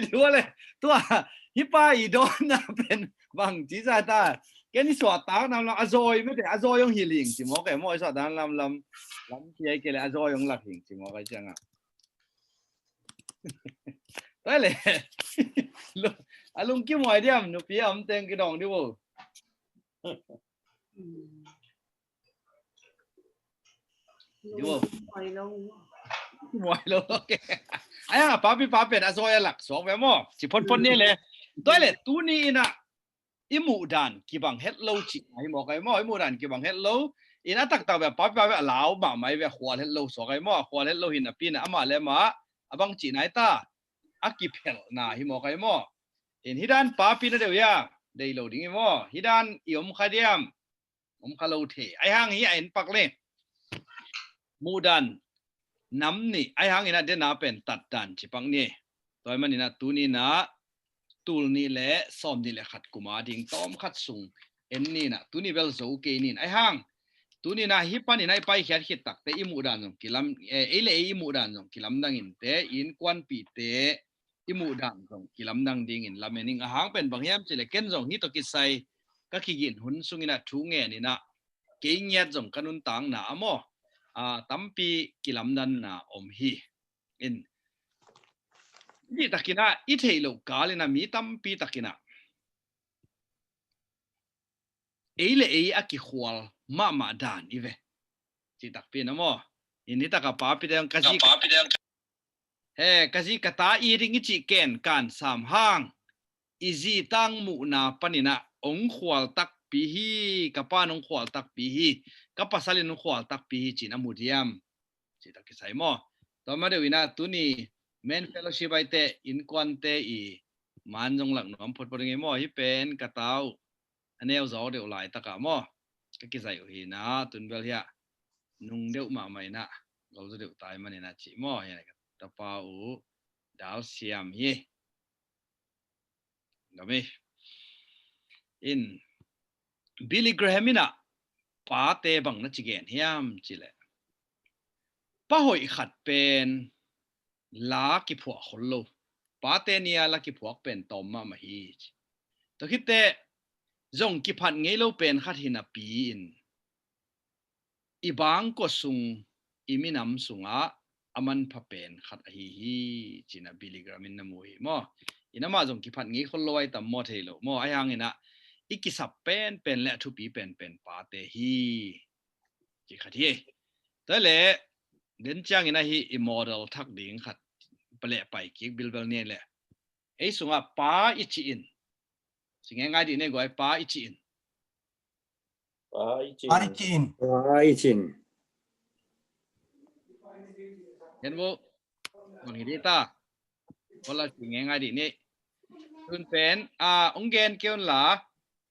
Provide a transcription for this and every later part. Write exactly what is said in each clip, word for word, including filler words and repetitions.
Tua le, tua, hi pa i dawnna pen bang ci sa ta. Ken i suahtak nam lam a zawi mete, a zawi hong hi ling ci mawk e maw, i suahtak nam lam lam pi ai ke le a zawi hong lak hing ci mawk ai cianga. Tua le, a lungkim huai diam, nupi a om teng kidawng di vo. Di vo. Muai lo. Okay. Ai hang a papi pa pen a zawi a lak suak ve maw, ci photphot ni le. Tua le, tuni ina i muhdan kibang het lo ci hi mawk ai maw, i muhdan kibang het lo. In a taktak ve a papi pa ve a lau mahmah ve, a khual het lo suak ai maw, a khual het lo hi napi ina amah le amah a bang ci nai ta, a kiphelhna hi mawk ai maw. In hi dan papi na deuh ia, dei lo ding hi maw, hi dan i om kha diam, om kha lo thei. Ai hang hi a en pak le. Muhdan nam nih, ai hang ina dena pen tatdan ci pak ni. Tua man ina tuni ina tul nih le sawm nih le khat kuma ding tawm khat sung en ni ina, tuni bel zo kei ni in. Ai hang tuni ina hi pan ina i paikhiat khit takte i muhdan zong kilam, eh, ei le ei i muhdan zong kilamdang inte, innkuanpihte i muhdan zong kilamdang dingin lamen ing. A hang pen bang hiam ci le ken zong hi tawh kisai ka kigin hun sung ina thu ngen ina kei ngiat zong ka nuntakna a maw, a, tampi kilamdanna om hi. In, i takin a i theih loh kal ina mi tampi takin a ei le ei a kikhual mahmah dan i ve. Cih takpi na maw. In hi taka papi dang ka zi ka, he, ka zi ka ta i ding i cih ken kan sam hang i zi tang muhna pan ina ong khual takpi hi, ka pan ong khual takpi hi, ka pasal in ong khual takpi hi cin a mu diam. Cih tak kisai maw. Tua ma deuh ina tuni men fellowship aite innkuante i man zong lak nuam photphot ngei maw, hi pen ka tau a neu zaw deuh laitaka maw, ka kizai uh hi na, tun bel hiah nung deuh mahmah ina gol zaw deuh tai man ina cih maw, hiah ka tapa uh dal siam hi. Gami in Billy Graham ina pate bang na ci gen hiam ci le, pa hoih khat pen la kiphuah khol lo. Pate nia la kiphuak pen tawm mahmah hi ci. Tua khitte zong kiphat ngei lo pen khat hi napi in i bangkua sung i minam sungah a manpha pen khat ahi hi cina Billy Graham in na mu hi maw. Ina mah zong kiphat ngei khol lo ai tam maw, thei lo maw. Ai hang ina i kisap pen pen le a thupi pen pen pate hi. Ci khat hi. Tua le den ciangin ahi i model thak ding khat paleh pai kik bilbel ni le. Ei sungah pa i ci in. Ci ngai ngai dih nei guai, pa i ci in. Pa i ci in. Pa i ci in. Pa i ci in. Ken bu. Bang hi dih ta. Wala ci ngai ngai dih nei. Tun pen a ong gen keun la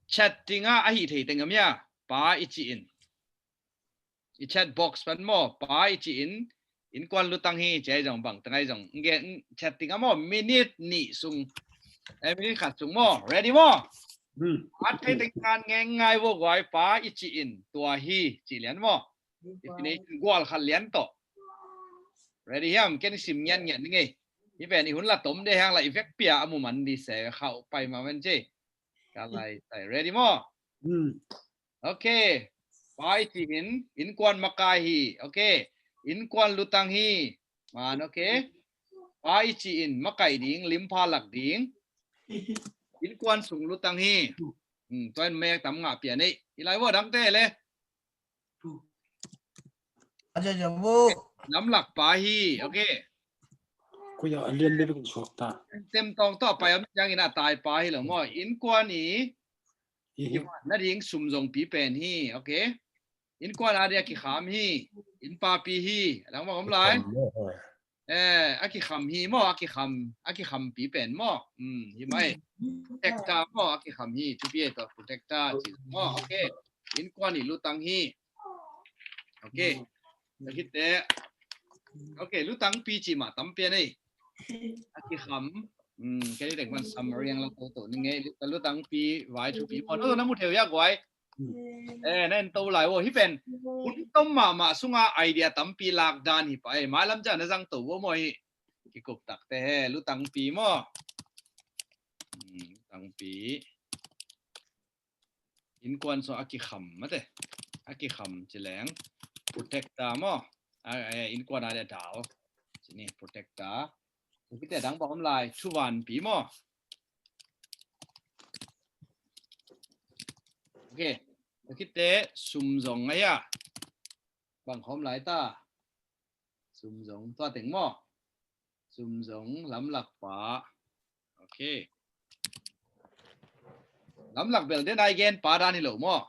chat dinga ahi thei teng amia pa i ci in. I chat box pan maw, pa i ci in, innkuan lutang hi ci ai zong bang tangai zong nge chat ding a maw, minute nih sung, eh, minute khat sung maw, ready maw? At thei teng kan nge ngai vo guai, pa i ci in tua hi ci lian maw. Definition gual khat lian tawh. Ready hiam? Ken sim ngian ngian ngei. Hi pen i hun la tom de hang la i vek pia a mu man di se khau pai ma men ci. Ka lai sai, ready maw? Okay. Pa i ci in, innkuan makai hi. Okay. Innkuan lutang hi. Man, okay. Pa i ci in, makai ding, limpha lak ding. Innkuan sung lutang hi. Hmm, tua in mek tam ngah pia nei. I lai vo dangte le. Aja ja vo. Namlak pa hi, okay. Kuya alian le kin suak ta. Tem tong to pa yam jang ina tai pa hi lo maw. Innkuan i nading sum zong pi pen hi, okay. Innkuan a dia kikham hi, innpapi hi, alang ma om lai. Eh, a kikham hi maw, a kikham, a kikhampi pen maw. Hmm, hi mai. Protector maw, a kikham hi, thupi to protector ci maw, okay. Innkuan i lutang hi. Okay. Akite. Okay, lutangpi ci ma tam pian ei. A kikham. Hmm, kei dek man summary ang la to to ni ngei, lutangpi vai thupi maw. To na mu theu ya guai. Eh, na en to lai vo hi pen. Hun tom mahmah sunga idea tampi lak dan hi pa ei. Mailam ca na zang to vo maw hi. Kikup takte he, lutangpi maw. Hmm, tangpi. Innkuan sung a kikham mate. A kikham ci leng protector maw. A, a, innkuan a dia dal. Ci ni protector. Tua khit teh a dang bang om lai, thuvanpi maw. Ok. Tua khit teh sum zong a hia. Bang khawm lai ta. Sum zong tua teng maw. Sum zong lamlak pa. Ok. Lamlak bel den a i gen pa dan hi lo maw.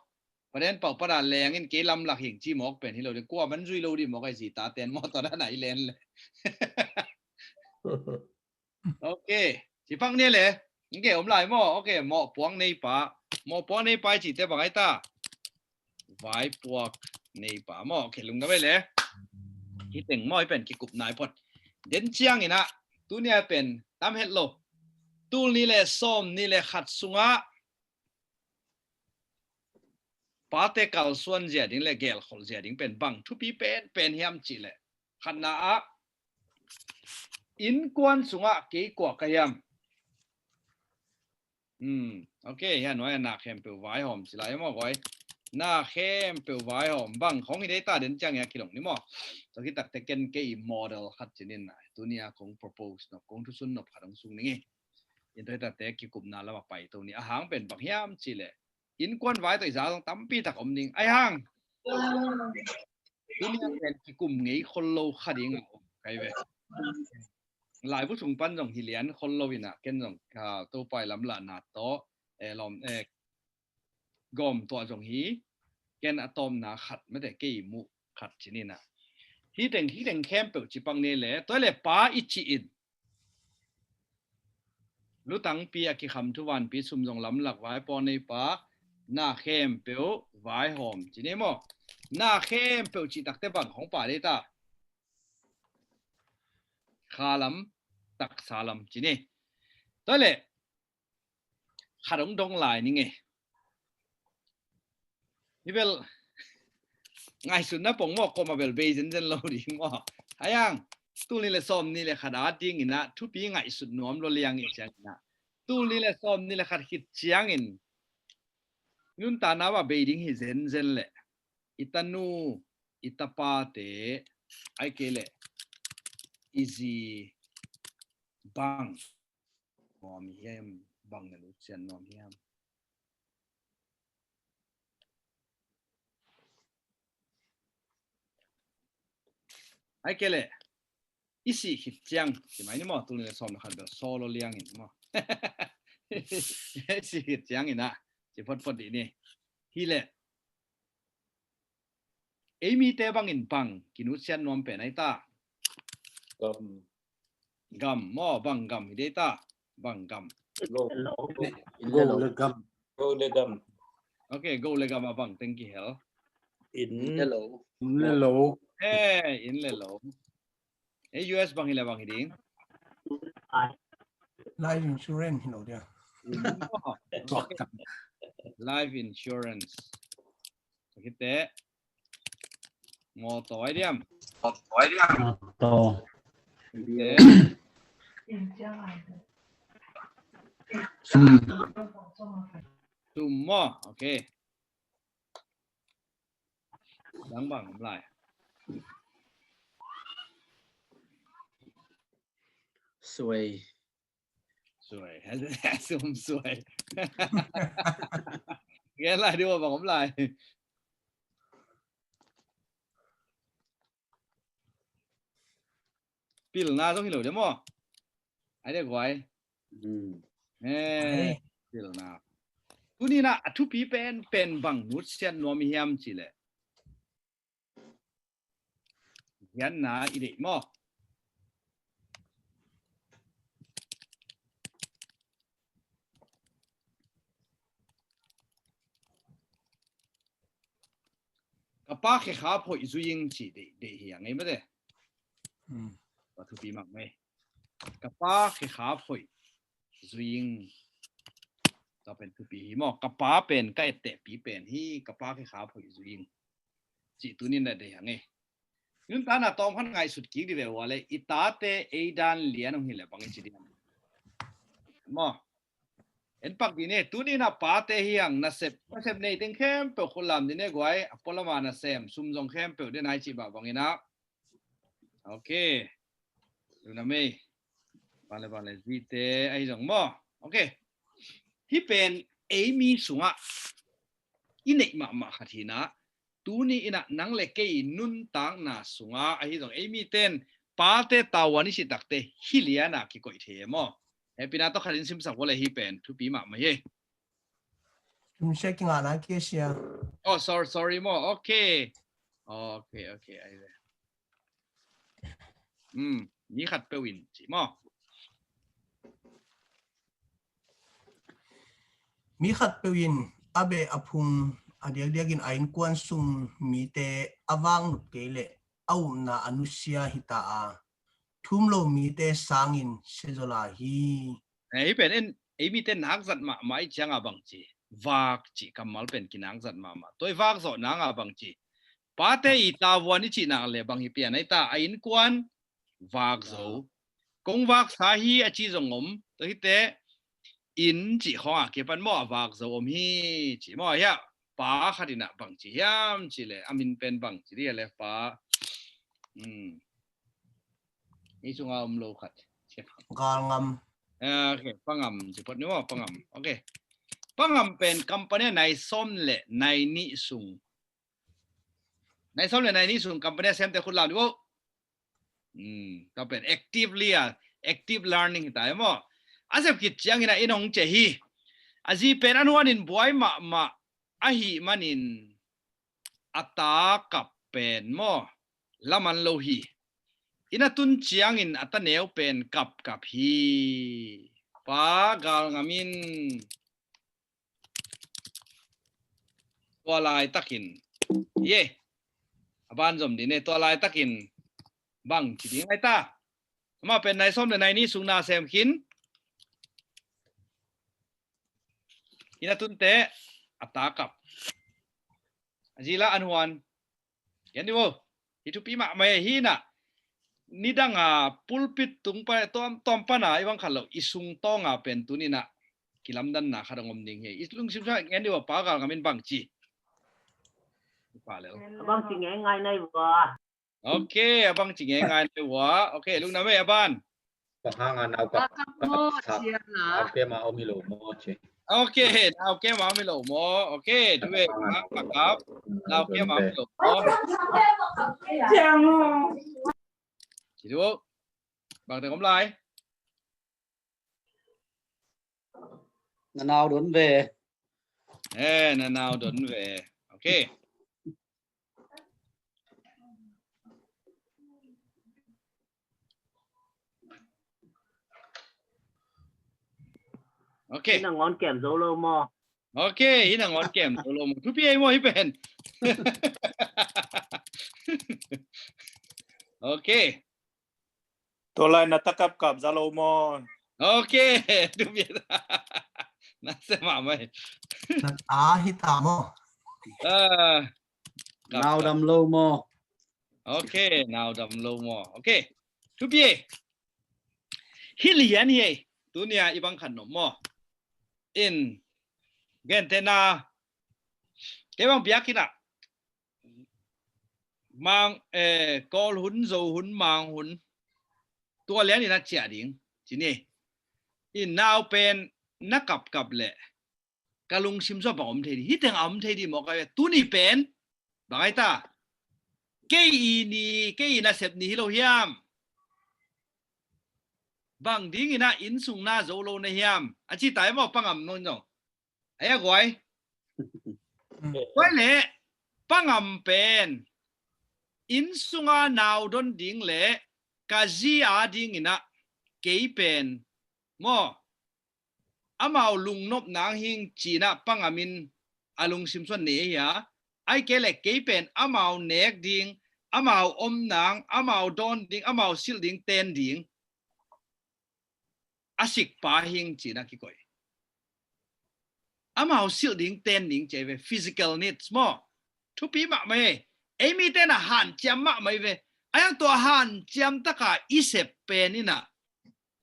Pa den pau pa dan leng in kei lamlak hing ci mawk pen hi lo ding, kua man zui lo ding mawk a, i zi ta ten maw, tua dan a i len le. Ok. Ci pak ni le. Ok, om lai maw. Ok, mawhpuak neipa. Mawhpuak neipa i cihte bang ai ta. Vaipuak neipa maw. Ok, lungdam ei le. Hih teng maw, hih pen kikup nai phot. Den ciangin ah, tuni a pen tam het lo. Tul nih le sawm nih le khat sungah pate kalsuan zia ding le gelkholh zia ding pen bang thupi pen pen hiam cih leh, khatna ah, innkuan sungah kei kua ka hiam? Hmm, ok, hia nuai a na khempeuh vaihawm ci lai maw guai. Na khempeuh vaihawm bang khong hi dei ta den ciangin a kilong ni maw. Tua khit tak teh ken kei model khat ci nin a, tuni a kong propose nop, kong thusun nop khat hong sung ning hi. In tua khit tak teh kikupna lam a pai to ni, a hang pen bang hiam cih leh, innkuan vai tawh i za zong tampi tak om ding. Ai hang. Tuni a pen kikum ngei khol lo kha ding a om kai ve. Laibu sung pan zong hi lian khol lo in ah, ken zong, ah, Topa i lamlahna tawh, eh, lawm, eh, gawm tawh zong hi, ken a tawpna khat mate kei muh khat ci nin ah. Hih teng, hih teng khempeuh ci pak ni le, tua le pa i cih in. Lutangpi a kikham thuvanpi sum zong lamlak vaipuak neipa, na khempeuh vaihawm ci ni maw. Na khempeuh cih tak teh bang hong pa dei ta. Kha lam, taksa lam ci ni. Tua le, khat hong dong lai ning e. Hih bel ngaihsutna pong maw, koma bel bei zenzen lo ding maw. Ai hang, tul nih le sawm nih le khat a dingin ah thupi ngaihsut nuam lo liang i ciangin ah, tul nih le sawm nih le khat khit ciangin nuntakna mah bei ding hi zenzen leh, i tanu, i tapate, ai kei leh i zi bang nuam hiam, bang na nusiat nuam hiam? Ai kei leh i sih khit ciang, ci mai ni maw, tul nih le sawm le khat bel solo liang in maw. I sih khit ciangin ah ci photphot dih ni. Hi leh ei mite bangin bang kinusiat nuam pen ai ta? Gam. Gam maw, bang gam hi dei ta? Bang gam? Go. Go le gam. Go le gam. Ok, go le gam a bang teng kihel? Inn le lo. Inn le lo. Eh, inn le lo. Eh, U S bang hi le bang hi ding? Life insurance hi lo dia. Life insurance. Kite. Motor ai diam. Motor. Kite. Sum. Sum maw. Ok. Dang bang om lai? Suai. Suai. Sum suai. Gen lai ding maw, bang om lai? Pilna zong hi lo ding maw? Ai deh guai. Hmm. Eh, pilna. Tuni-in ah a thupi pen pen bang nutsiat nuam i hiam cih leh, hianna i deih maw? Ka pa khekhap hoih zui ing cih deih, deih hi a ngei mate. Hmm. Tua thupi mah ngei. Ka pa khekhap hoih zui ing. Tua pen thupi hi maw. Ka pa pen ka ettehpi pen hi, ka pa khekhap hoih zui ing. Cih tuni-in ah deih hi a ngei. Nuntakna tawm khat ngaihsut kik dih ve ua leh, i tate ei dan lian hong hi leh bang i ci ding maw? En pak dih ne, tuni in ah pate hi hang, nasep, nasep nei teng khempeuh khut lam dih ne guai, a pualama nasem, sum zong khempeuh den ai cih bah bangin ah. Ok. Lungdam ei. Bang le bang le zite ahi zong maw. Ok. Hih pen ei mi sungah i neih mahmah khat hi in ah, tuni in ah nang le kei i nuntakna sungah ahi zong ei miten pate tavuan i cih takte hih lian ah kikoih thei e maw. Hehpihna tawh khat in simsak vua le, hih pen thupi mahmah hi. Tum sia kingahna kia sia. Oh, sorry, sorry maw. Ok. Ok, ok. Ai ve. Hmm, mi khatpeuh in ci maw? Mi khatpeuh in a beh a phung a diakdiakin a innkuan sung mite a vak nop kei leh a upna a nusia hi ta a, thum lo mite sangin siazaw lai hi. Eh, hih pen in, ei mite nakzat mahmah i cianga bang ci, vak cih kammal pen kinakzat mahmah. Tua i vak zawh nanga bang ci, pate i tavuan i cih nak le bang hi pian ai ta, a innkuan vak zo. Kong vaksa hi a ci zong om. Tua hite inn cih khawngah kipan maw a vak zo om hi ci maw. Hiah pa khat in ah bang ci hiam ci le a min pen bang ci dih le pa. Hmm. Ni sunga om lo khat. Galngam. Ah, ok, Pangam ci phot ni maw, Pangam. Ok. Pangam pen company nai sawm le nai nih sung. Nai sawm le nai nih sung company a semte khut lam ni maw. Hmm, tua pen actively a, active learning hi ta e maw. A sep khit ciangin ah in hong cia hi. A zi pen a nuanin buai mahmah ahih manin a ta kap pen maw laman lo hi. Inn a tun ciangin a ta neu pen kapkap hi. Pa Galngam in tua laitakin, ye, a ban zom dih ne, tua laitakin bang ci ding ai ta. Amah pen nai sawm le nai nih sung na sem khin. Inn a tunte a ta kap. A zi la an huan. Gen dih vo. Hi thupi mahmah hi in ah. Nidang a pulpit tung pa, tom, tom pana i bang khat lo i sung tawnga pen tuni in ah kilamdanna khat a om ding hi. I lungsim sa gen dih vo, Pa Galngam in bang ci. Pa le. Bang ci ngei ngai nai vo. Ok, a bang ci ngei ngai le ua. Ok, lungdam ei a ban. Bang hanga nau kap, kap maw, kap, cia na. Nau kem a om hi lo maw ci. Ok, nau kem a om hi lo maw. Ok, du ei, bang hanga kap, nau kem a om hi lo maw. Cia maw. Ci du. Bang teng om lai. Na nau don ve. Eh, na nau don ve. Ok. Ok. Ina ngon kem zo lo maw. Ok, ina ngon kem zo lo maw. Thupi ei maw hi pen. Ok. Tua lai na ta kapkap za lo maw. Ok, thupi. Na se mahmah. Na ta hi ta maw. Ah, nau dam lo maw. Ok, nau dam lo maw. Ok. Thupi. Hi lian hi. Tunia i bang khat nom maw. In. Gentehna. Kei bang biakinn ah. Mang, eh, Kawl hun, Zo hun, Mang hun. Tua lian in a ciah ding. Ci ni. I nau pen na kapkap leh ka lungsim sua bang om thei dih. Hi teng a om thei dih maw ka ve. Tuni pen. Bang ai ta. Kei i ni, kei i nasep ni hi lo hiam. Bang ding in a inn sung na zo lo na hiam. A ci ta ei maw Pangam nong nong. Ai a guai. Guai le Pangam pen inn sunga nau don ding le ka zi a ding in a kei pen maw amau lungnop nang hing ci in a Pangam in a lungsim suan ne hi a. Ai kei le kei pen amau nek ding, amau om nang, amau dawn ding, amau silh ding, ten ding. A sikpa hing ci in a kikoih. Amau silh ding ten ding ci ei ve physical needs maw. Thupi mahmah ei. Ei mite na hanciam mahmah ei ve. A yang tua hanciam taka i sep pen in a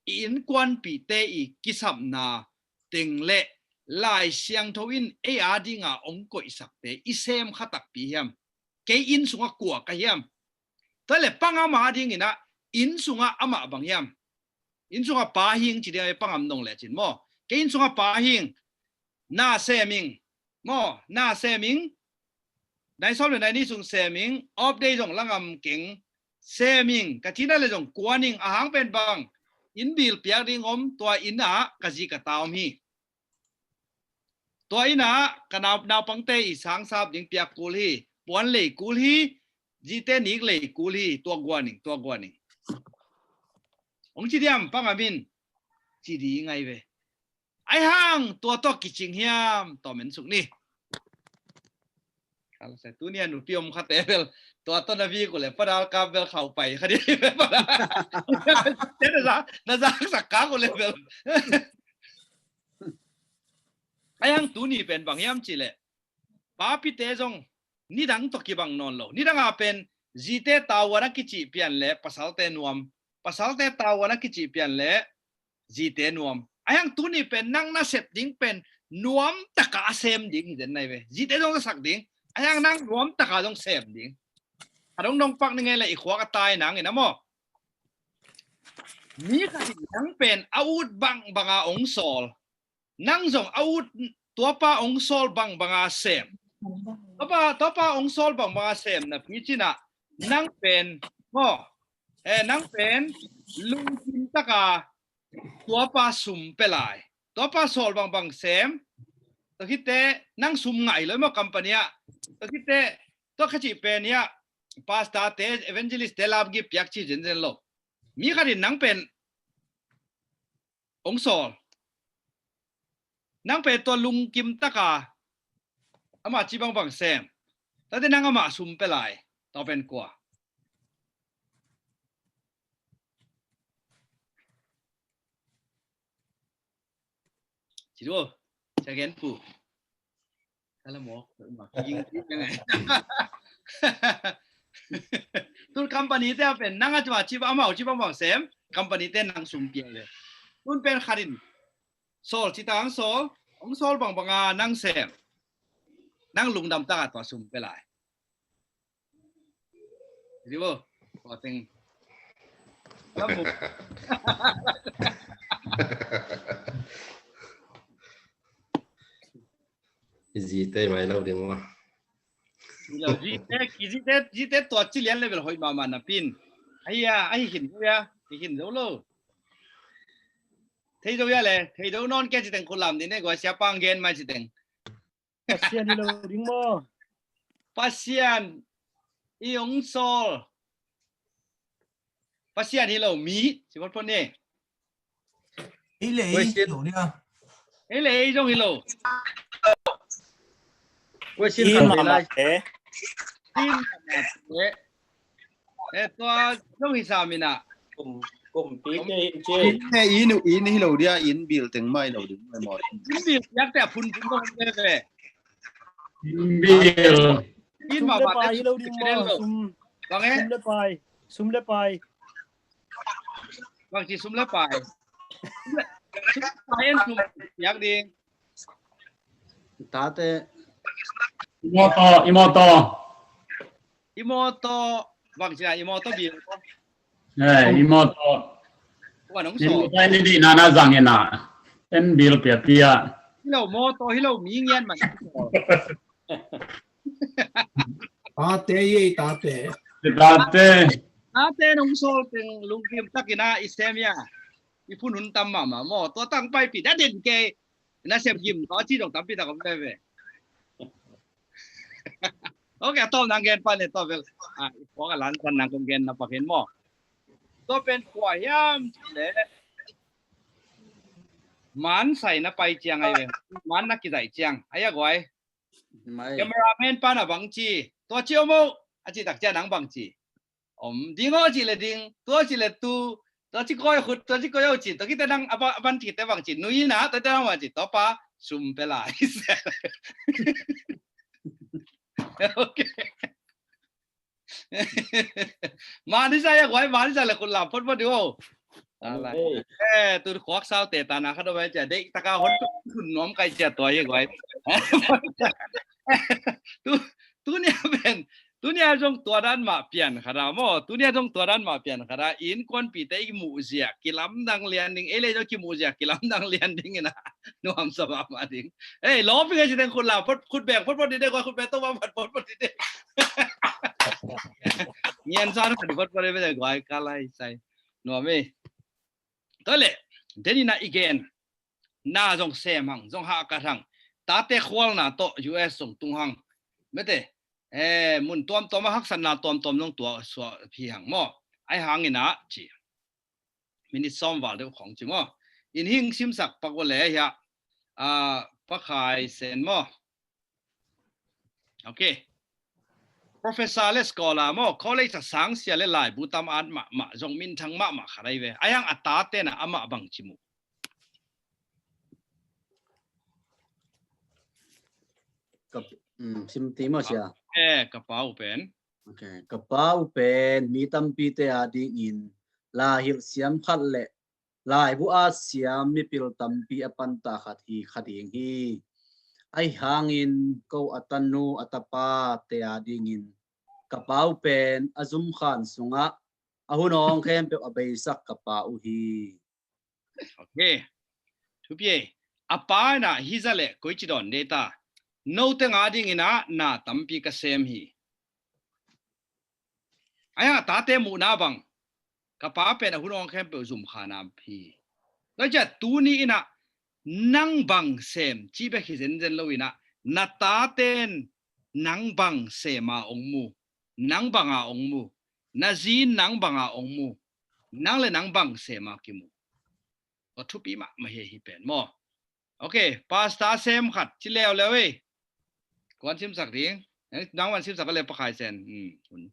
i innkuanpihte i kisapna teng le Lai Siangtho in ei a dinga ong koihsakte i sem kha takpi hiam? Kei inn sunga kua ka hiam? Tua le pangam a dingin ah inn sunga amah bang hiam? Inn sunga pa hing ci ding a, pangam dong le cin maw? Kei inn sunga pa hing, na sem ing maw, na sem ing. Nai sawm le nai ni sung sem ing, off day zong la ngam keng, sem ing ka cina le zong kuan ing, a hang pen bang, inn bill piak ding om, tua inn ah ka zi ka ta om hi. Tua inn ah ka nau, naupangte i sang sap ding piak kul hi, puan lei kul hi, zite nik lei kul hi, tua guan ing, tua guan ing. Ong ci diam pangam in, ci ding ngai ve. Ai hang tua tawh kicing hiam, tua men suk ni. Kala sai, tuni a nupi om khate bel tua tawh na vik uh le padal kap bel khau pai kha di. Te na za, na za sak kak uh le bel. Ai hang tuni pen bang hiam ci le, papite zong nidang tawh kibang nawn lo. Nidang a pen zite tavuan a kici pian le pasalte nuam, pasalte tavuan a kici pian le zite nuam. Ai hang tuni pen nang na sep ding pen nuam taka a sem ding hi den nai ve. Zite zong na sak ding. Ai hang nang nuam taka zong sem ding. A dong dong pak ni ngei le i khuak a tai nang in a maw. Mi khat in nang pen a ut bang banga ong sawl. Nang zong a ut tuapa ong sawl bang banga sem. Tuapa, tuapa ong sawl bang banga sem na pi cina nang pen maw. Eh, nang pen lungkim taka tuapa sum pe lai. Tuapa sawl bang bang sem. Tua khite nang sum ngai lo maw company ah. Tua khite tua khaci pen ia pastor te evangelist te love gift piak ci zenzen lo. Mi khat in nang pen ong sawl. Nang pen tua lungkim taka ama ci bangbang sem. Tate nang ama sum pe lai. Tua pen kua? Ci du. Second pu. Kala mawk. Tun company te a pen nang a cima ci ba amau ci bangbang sem. Company te nang sum pia le. Tun pen khat in sawl ci tang sawl. Ong sawl bangbanga nang sem. Nang lungdam taka tua sum pe lai. Zi bo, kua teng. Lam mu. Zite mai lo ding ma. Zite, zite, zite tua ci lian level hoi mama na pin. Ai ya, ai hin ya, hin zo lo. Thei zo ya le, thei zo non ke ci teng kulam dine gua sia pang gen mai ci teng. Pasian hi lo ding maw? Pasian i ong sawl. Pasian hi lo mi ci photphot ni. Ei le ei lo dia. Ei le ei zong hi lo. Question khat lai. Tua zong hi sa mina. Kum, kum pi te in ci. In te in, in hi lo dia, in bil teng mai lo ding mai maw. In bil piak te a phun phun zong te ve. In bil. In ma ba te hi lo ding maw. Bang e? Sum le pai. Sum le pai. Bang ci sum le pai. Sum le pai en sum piak ding. Tate. Imoto, imoto. Imoto, bang ci na imoto bil. Eh, imoto. Wan ong so. Imoto ni di nana zang ena. En bil pia pia. Hi lo moto, hi lo mi ngian man. Tate ye, tate. Tate. Tate nong sawl teng lungkim takin a i sem ia. I phun hun tam mama maw. Tua tang pai pi da den ke. Na sem gim tua ci dong tam pi ta kom ve ve. Ok, a tom nang gen pa ne tua vel. A, i pok a lan san nang kong gen na pakin maw. Tua pen kua hiam ci le. Man sai na pai ciang ai ve. Man na kizai ciang. Ai a guai. Cameraman pa na bang ci. Tua ci om o. A ci tak ciang nang bang ci. Om ding o ci le ding. Tua ci le tu. Tua ci koi khut. Tua ci koi o ci. Tua kite nang a ban ci te bang ci. Nui na. Tua te nang bang ci. Tua pa sum pe lai. Ok. Mani sa ya guai, mani sa le khut lam phot phot ding o. Alai. Eh, tu khuak sau te ta na kha do bai cia dei taka hon tu nuam kai cia tua ye guai. Tu, tu nia pen, tu nia zong tua dan mah pian kha da maw, tu nia zong tua dan mah pian kha da, innkuanpite i muh zia kilamdang lian ding, ei le zong kimuh zia kilamdang lian ding ina, nuam sa mahmah ding. Ei, lawpi ngai si teng khut la, khut beng photphot dide guai, khut beng to mahmah photphot dide. Ngian sa na khut photphot dide guai ka lai sai. Nuam ei. Tua le, denina i gen na zong sem hang, zong hahkat hang, tate khualna tawh U S zong tung hang. Mete, eh, mun tuamtuam a haksatna tuamtuam zong tua suah phi hang maw. Ai hangina ci. Minit sawm val deuh khong ci maw. In hing simsak pak uh le hia, ah, Pakhai Sen maw. Ok. Professor le scholar maw, college a sangsia le laibu tam at mahmah, zong minthang mahmah khat ai ve. Ai hang a tate na amah bang ci mu. Ka, mm, sim ti maw sia. Eh, ka pa uh pen. Ok, ka pa uh pen mi tampite a dingin lai hilh siam khat le laibu a siam mipil tampi a panta khat hi kha ding hi. Ai hangin ko a tanu a tapate a dingin ka pa uh pen a zumkhan sungah a hun awng khempeuh a beisak ka pa uh hi. Ok. Thupi ei. A pa ina hi za le koi ci dawn dei ta. Note nga dingina na tampi ka sem hi. Ai hang a tate muhna bang, ka pa pen a hun awng khempeuh zumkhana hi. Tua cia tuni ina nang bang sem ci bek hi zenzen lo ina, na taten nang bang sema ong mu, nang banga ong mu, na zin nang banga ong mu, nang le nang bang sema kimu. Tua thupi mahmah hi hi pen maw. Ok, pastor sem khat ci leuleu ei. Kuan simsak ding. Nang van simsak le Pakhai Sen. Hmm.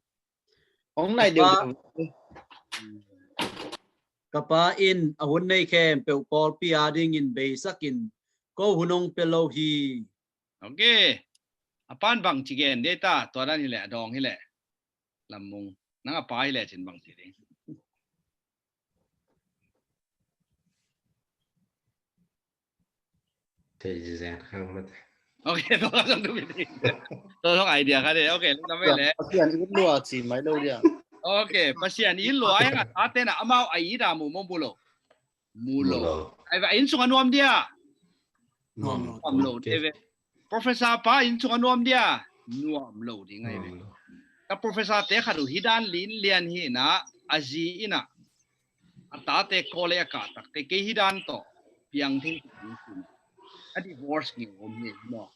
Hong nai deuh. Ka pa in a hun nei khempeuh pawlpi a dingin beisakin ko hun hong pia lo hi. Ok. A pan bang ci gen dei ta, tua dan hi le, a dawng hi le. Lammung. Nang a pa hi le cin bang ci ding. Thei zen khang mate. Ok, tua zong tu mite. Tua zong idea kha de. Ok, lungdam ei le. Pasian it lua ci mai lo dia. Ok, Pasian it lua ai hang a tate na amau a it a mu maw mu lo. Mu lo. Ai va inn sung a nuam dia. Nuam lo. Nuam lo de ve. Professor pa inn sung a nuam dia. Nuam lo ding ai ve. Ka professor te khat uh hi dan lin lian hi na a zi ina a tate kawle a kah takte kei hi dan tawh piang thei a divorce ngi om hi maw.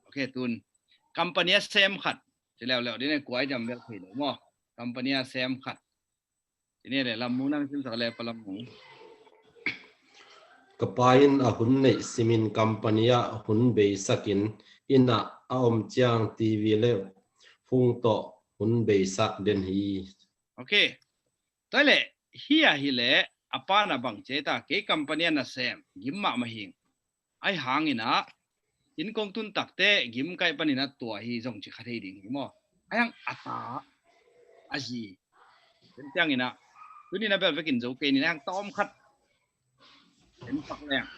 Ok, tun company a sem khat ci leuleu dine kuai jam vel thei lo maw. Company a sem khat ci ni le Lammung nang simsak le pa Lammung. Ka pa in a hun neih simin company ah hun beisakin inn ah a om ciang T V le phung tawh hun beisak den hi. Ok. Tua le hi a hi le a pa na bang ci ta kei company a na sem gim mahmah hing. Ai hangina inn kong tun takte gim kai panina tua hi zong ci kha thei ding hi maw. Ai hang a ta a zi. Ken tiangina tunina bel vekin zo kei ni ai hang tawm khat. Ken pak leng.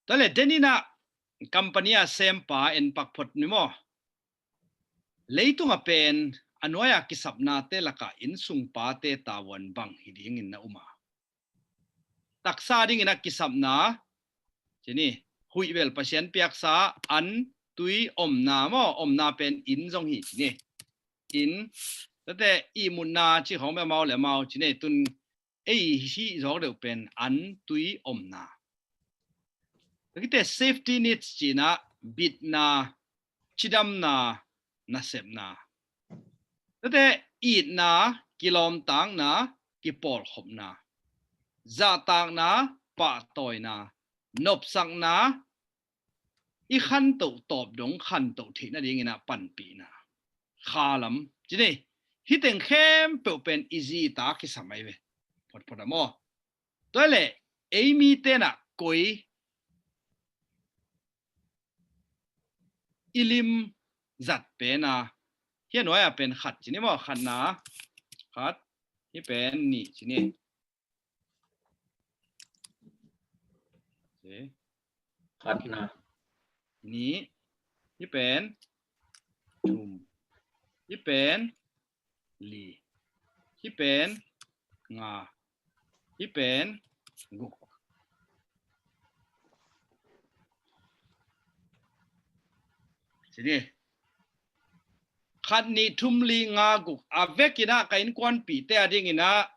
Tua le denina company a sempa en pak phot ni maw. Leitunga pen a nuaia kisapnate laka innsungpate tavuan bang hi dingin na uma. Taksa dingin a kisapna ci ni, huih bel Pasian piaksa an tui omna maw, omna pen inn zong hi ci ni. Inn tate ihmutna ci khawng bel mau le mau ci ni tun ei hih zawk deuh pen an tui omna. Kite safety needs cina bitna, cidamna, nasepna. Tate itna, kilawmtakna, kipawlkhopna, zahtakna, pahtawina, nopsakna, i khantoh tawp dong khantoh theih nadingin a panpihna. Khalam ci ni, hiteng khempeuh pen i zita kisam ai ve. Photphot a maw. Tua le ei mite na koi i lim zat pena hia nuaia pen khat ci ni maw, khatna khat. Hih pen nih ci ni. Khatna. Nih. Hih pen thum. Hih pen li. Hih pen nga. Hih pen guk. Ci ni. Khat, nih, thum, li, nga, guk a vekin ah ka innkuanpihte a dingin ah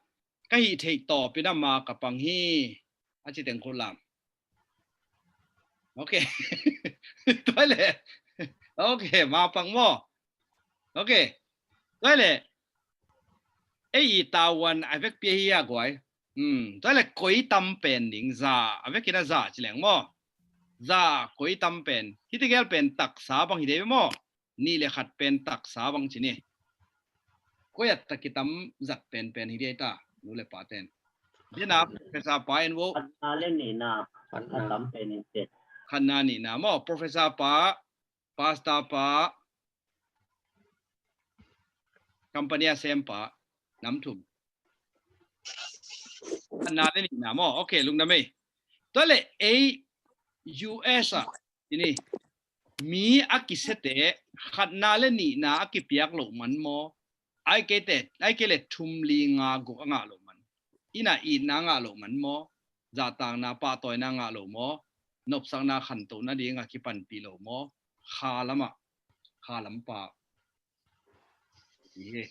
ka hih theih tawpin ah ma ka pang hi. A ci teng khut lam. Ok. Tua le. Ok, ma pang maw? Ok. Tua le. Ei i tavuan a vekpi hi a guai. Hmm, tua le koi tam pen ding, za a vekin ah za ci leng maw? Za koi tam pen. Hih tegel pen taksa bang hi dei maw? Nih le khat pen taksa bang ci ni. Koi a tak kitam zat penpen hi dei ta, nu le pa ten. Dena Professor pa en vo. Khatna le nihna. Khatna. A tam pen in te. Khatna, nihna maw, Professor pa, Pastor pa, company a sem pa, nam thum. Khatna le nihna maw? Ok, lungdam ei. Tua le ei U S a, i ni, mi a kisiate khatna le nihna a kipiak loh man maw? Ai kei te, ai kei le thum, li, nga, guk a ngah loh man? Inn ah itna ngah loh man maw? Zahtakna, pahtawina ngah loh maw? Nopsakna, khantohna ding a kipanpih loh maw? Kha lamah, kha lampa. Hi.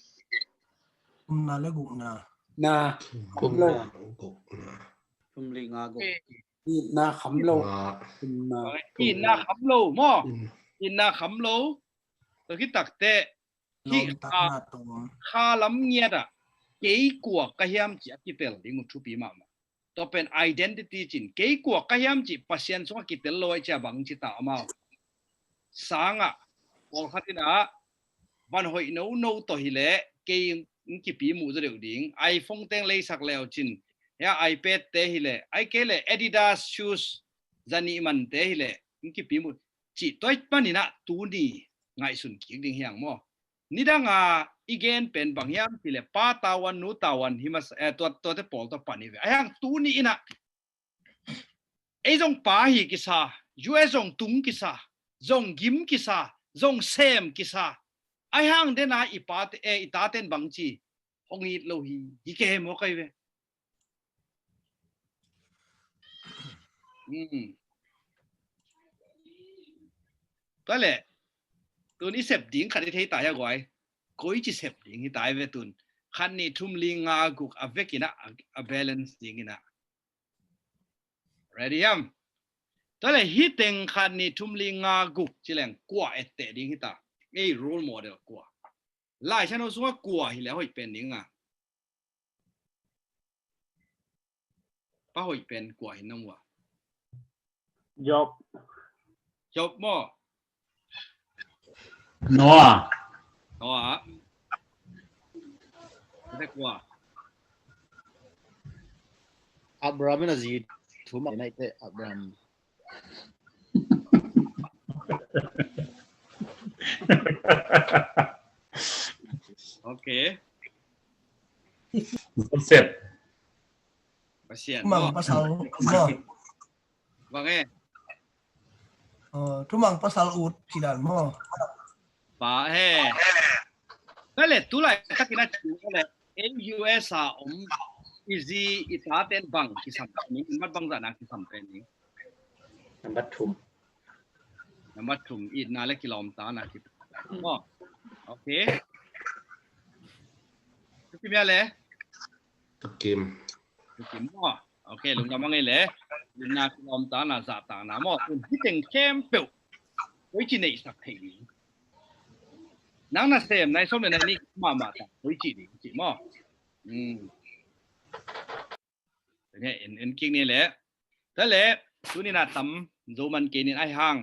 Thumna le gukna. Na. Gukna. Gukna. Thum, li, nga, guk. Itna kham lo. Nga. Thumna. Itna kham lo maw? Mm. Itna kham lo. Tua khit takteh hih kha, kha lam ngiat ah kei kua ka hiam cih a kitel ding uh thupi mahmah. Tua pen identity cin, kei kua ka hiam cih Pasian sungah kitel lo ai cia bang ci ta amau. Sangah pawlkhat in ah van hoih nono tawh hileh kei in kipi muh zaw deuh ding, iPhone teng leisak leu cin, hia iPad te hileh, ai kei le Adidas shoes zanih man te hileh in kipi muh cih tua ahih manin ah tuni ngaihsun kik ding hiang maw? Nidanga i gen pen bang hiam cih leh pa tavuan, nu tavuan hi masa, eh, tua, tuate pawl tua pan hi ve. Ahi hang tuni in ah ei zong pa hi kisa, U S zong tung kisa, zong gim kisa, zong sem kisa. Ahi hang dena i pate, eh, i taten bang ci, hong it lo hi, hi ke maw kai ve. Hmm. Tua le, tun i sep ding khat i thei ta hia guai. Koi ci sep ding hi ta i ve tun. Khat, nih, thum, li, nga, guk a vekin ah, a, a balance dingin ah. Ready hiam? Tua le hih teng khat, nih, thum, li, nga, guk ci leng kua etteh ding hi ta. Ei role model kua? Laisiangtho sungah kua hileh a hoih pen ding a? Pa hoih pen kua hi na mua? Job. Job maw? Noah. Noah. Tua kua? Abraham in a zi thum a nai te Abraham. Ok. Joseph. Pasian. Mang pasal. Bang e. Thumang pasal ut kidan maw? Pa he. Kale tulai takin a ci kale U S a om i zi i taten bang kisam ni, mat bang zana kisam pen ni. Number thum. Number thum, itna le kilawmtana ki. Maw. Ok. Tukim ya le. Tukim. Tukim maw. Ok, lungdam a ngei le. Itna kilawmtana zahtakna maw. Tun hi teng khempeuh. Oi ci neihsak thei ni. Nang na sem nai som le nai ni mama ta. Oi ci ni ci maw. Hmm. En, en kik ni le. Tale, tuni na tam zo man kei nin ahi hang.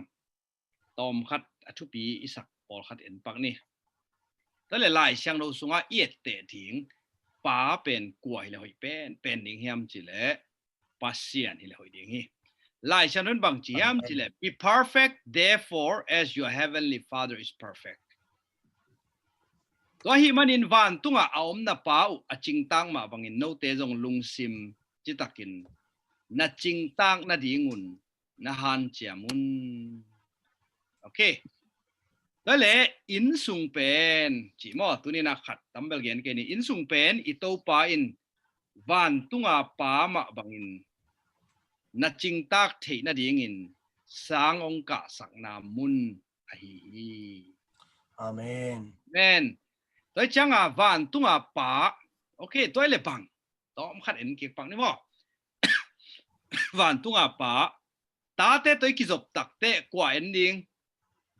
Tawm khat a thupi i sak pawl khat en pak ni. Tale Lai Siangtho sungah i etteh ding pa pen kua hileh hoih pen, pen ding hiam cileh Pasian hileh hoih ding hi. Lai Siangtho in bang ci hiam cileh, "Be perfect, therefore, as your heavenly Father is perfect." Tua ahih manin vantungah a om na Pa uh a cingtak mah bangin note zong lungsim citakin na cingtak nadingun na hanciam un. Ok. Tua leh innsung pen, ci maw, tuni-in ah khat tambel gen kei ni. Innsung pen i Topa in vantunga Pa mah bangin na cingtak theih nadingin sang hong kahsakna mun ahi hi. Amen. Amen. Tua cianga vantunga Pa, ok, tua leh bang tawm khat en kik pak ni maw. Vantunga Pa, tate tawh i kizop takteh kua en ding?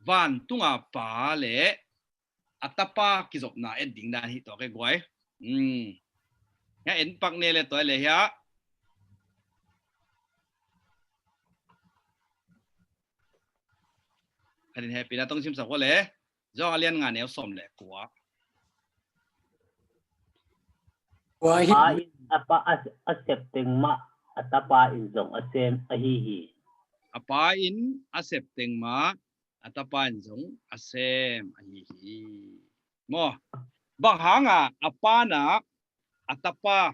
Vantunga Pa leh a Tapa kizopna en ding dan hi tawh kei guai. Hmm. Hia en pak ne leh tua leh hia. Hadin hehpihna tawh simsak uh leh. John a lian nga neu sawm leh kua. Kua hi. A Pa in a, pa, a, a sep teng mah a Tapa in zong a sem ahi hi. A Pa in a sep teng mah a Tapa in zong a sem ahi hi. Maw, bang hanga a Pa na a Tapa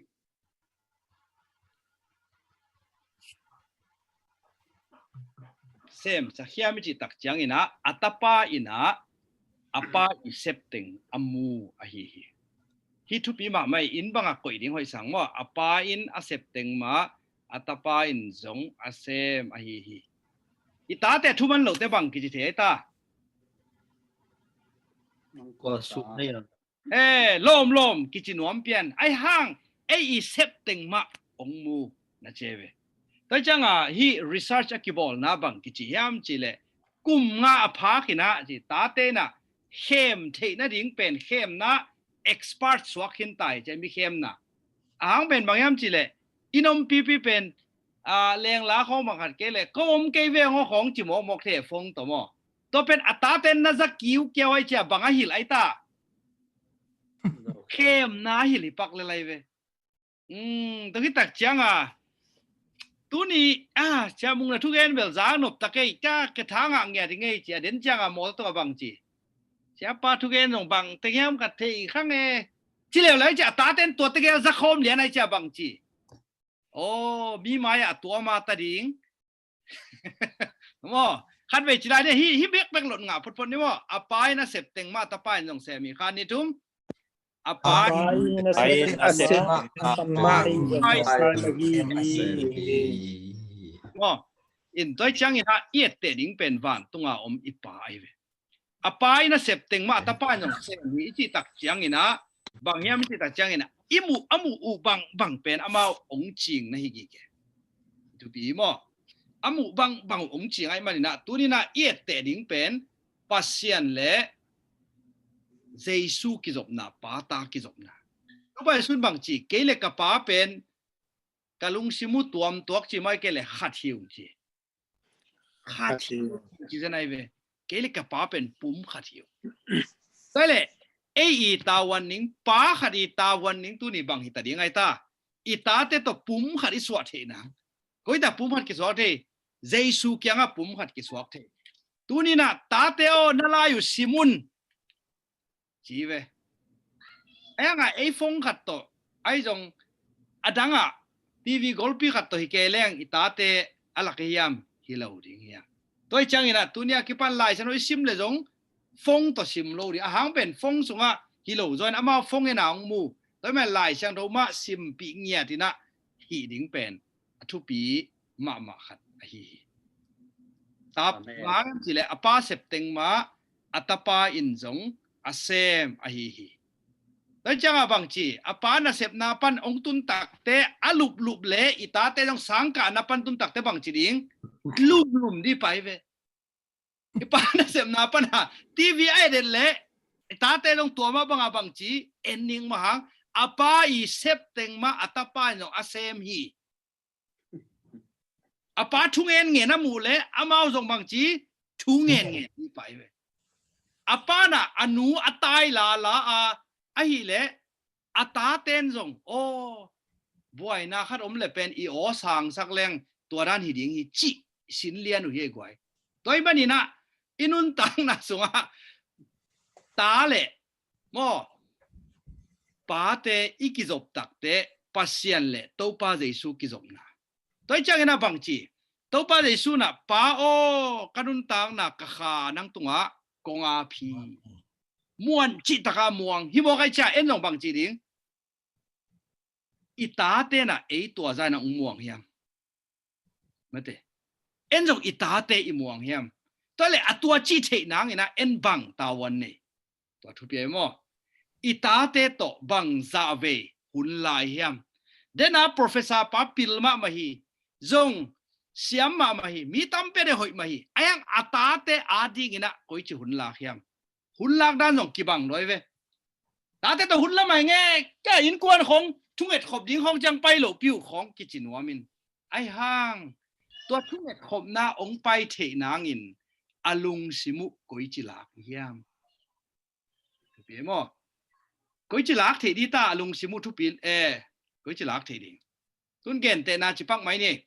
semsak hiam i cih tak ciangin ah a Tapa in ah a Pa i sep teng a mu ahi hi. Hih thupi mahmah in bangah koih ding hoih sang maw, a Pa in a sep teng mah a Tapa in zong a sem ahi hi. I tate thuman lote bang kici thei ai ta? Kua suk nei lo. Eh, lawmlawm kici nuam pian. Ai hang, ei i sep teng mah hong mu na ci ve. Tua cianga hih research a kibawlna bang kici hiam cih leh kum nga a phak in ah ci, tate in ah khem theih nading pen khemna expert suak khin ta hi ci, mi khemna. A hang pen bang hiam cih leh i nompipi pen, ah, lengla khawng bang khat kei leh ko om kei veng aw khawng ci mawkmawk thei phone tawh maw. Tua pen a taten na za kiukiau ai cia bang a hilh ai ta? Khemna a hilh hi pak lel ai ve. Um, tua khit tak cianga tuni, ah, Sia Mung na thugen bel za nop ta kei, ka, ka tha ngah ngiat i ngei ci, a den cianga mawl tawh a bang ci. Siapa thugen zong bang teng hiam ka thei kha nge. Ci leuleu ai cia a taten tua tegel za khawm lian ai cia bang ci. Aw, mi mai-ah a tua ma ta ding. Maw, khat vei ci lai ni, hih, hih bekbek lot ngah photphot ni maw. A Pa in a sep teng mah a Tapa in zong sem hi. Khat, nih, thum. A Pa in a sep teng mah a Tapa in zong sem hi. Maw, in tua ciangin ah i etteh ding pen vantunga om i Pa ahi ve. A Pa in a sep teng mah a Tapa in zong sem hi i cih tak ciangin ah, bang hiam i cih tak ciangin ah, i muh, a muh uh bangbang pen amau hong cing na hi gige. Thupi maw? A muh bangbang uh hong cing ahih manin ah, tuni-in ah i etteh ding pen Pasian leh Jesu kizopna, Pa ta kizopna. Tua pai sun bang ci, kei leh ka Pa pen ka lungsim uh tuamtuak ci mai, kei leh khat hi ung ci. Khat hi ung ci zen ai ve. Kei leh ka Pa pen pum khat hi ung. Tua leh ei i tavuan ning, Pa khat i tavuan ning tuni bang hi ta ding ai ta? I tate tawh pum khat i suah theih nang. Koi ta pum khat kisuak thei? Jesu kiangah pum khat kisuak thei. Tuni-in ah tate aw, na lai uh sim un. Ci ve. Ai hangah ei phone khat tawh, ai zong a dangah TV golpi khat tawh hi kei leng i tate a lak hi hiam? Hi lo ding hi a. Tua ciangin ah tuni a kipan Lai Siangtho i sim leh zong phone tawh sim lo ding. A hang pen phone sungah hi lo zaw in amau phone in ah hong mu. Tua ahih manin Lai Siangtho mah simpih ngiat in ah hih ding pen a thupi mahmah khat ahi hi. Tapa, amen, ci leh a Pa sep teng mah a Tapa in zong a sem ahi hi. Tua ciangah bang ci, a Pa nasepna pan hong tun takteh a luplup leh i tate zong sangkahna pan tun takteh bang ci ding? Lumlum ding pai ve. I Pa nasepna pan a TV a et et leh i tate zong tua mah bangah bang ci en ning mah hang, a Pa i sep teng mah a Tapa in zong a sem hi. A Pa thu ngen ngen a muh leh amau zong bang ci, thu ngen ngen ding pai ve. A Pa in ah a nu a tai lala a, ahih leh a taten zong, aw, buaina khat om leh pen i aw sangsak leng tua dan hi ding hi cih sin lian uh hi ei guai. Tua ahih manin ah i nuntakna sungah ta leh, maw, pate i kizop takte Pasian le Topa Jesu kizopna. Tua hi ciangin ah bangci, Topa Jesu in ah, Pa aw, ka nuntakna ka kha nang tungah kong ap hi. Muan cih taka muang hi mawk ahih ciang en zong bangci ding? I tate in ah ei tua zah in ah hong muang hiam? Mate. En zong i tate i muang hiam? Tua leh a tua cih theih nangin ah en bang tavuan nei? Tua thupi ahi maw? I tate tawh bang zah vei hun la hiam? Dena professor pa pil mahmah hi, zong siam mahmah hi, mi tampi a deih hoih mah hi, ahi hang a tate adingin ah koici hun lak hiam? Hun lak dan zong kibang lua hi ve. Tate tawh hun la mai nge, ka innkuan khong thunget khop ding khong ciang pai loh piu khong kici nuam in. Ahi hang tua thunget khopna hong pai theih nangin a lungsim uh koici lak hiam? Thupi maw? Koici lak theih ding ta a lungsim uh thupi, eh, koici lak theih ding? Tun gentehna ci pak mai ni.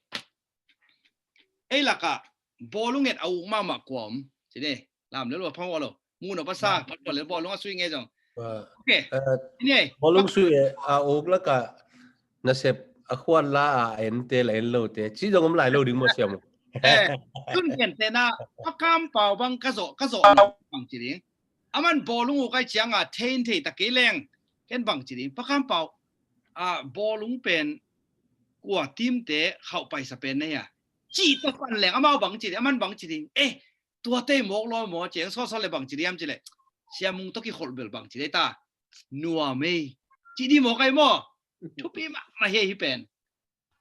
Ei lakah bawlung et a uk mahmah kua om? Ci ni. Lam le lua phang lo. Mu no pasa, bawlung, bawlung a sui nge zong. Ah, okay. Eh, ci ni. Bawlung sui, eh, a uk lakah nasep a khuat la a ente la en lote ci zong om lai lo ding maw siam uh? Eh, tun gentehna, Pa Kam Pau bang ka zawh, ka zawh bang ci ding? Aman bawlung uk ahih cianga theih in thei ta kei leng, ken bang ci ding? Pa Kam Pau, a, bawlung pen kua team te khauh paisa pen na hia? Cih ta pan leng amau bang ci ding, aman bang ci ding? Eh, tuate mawk lawi maw, ciang sawsawt le bang ci ding hiam ci leh, Sia Mung tawh kikholh bel bang ci ding ta? Nuam ei. Cih ding mawk ahi maw? Thupi mahmah hi, hih pen.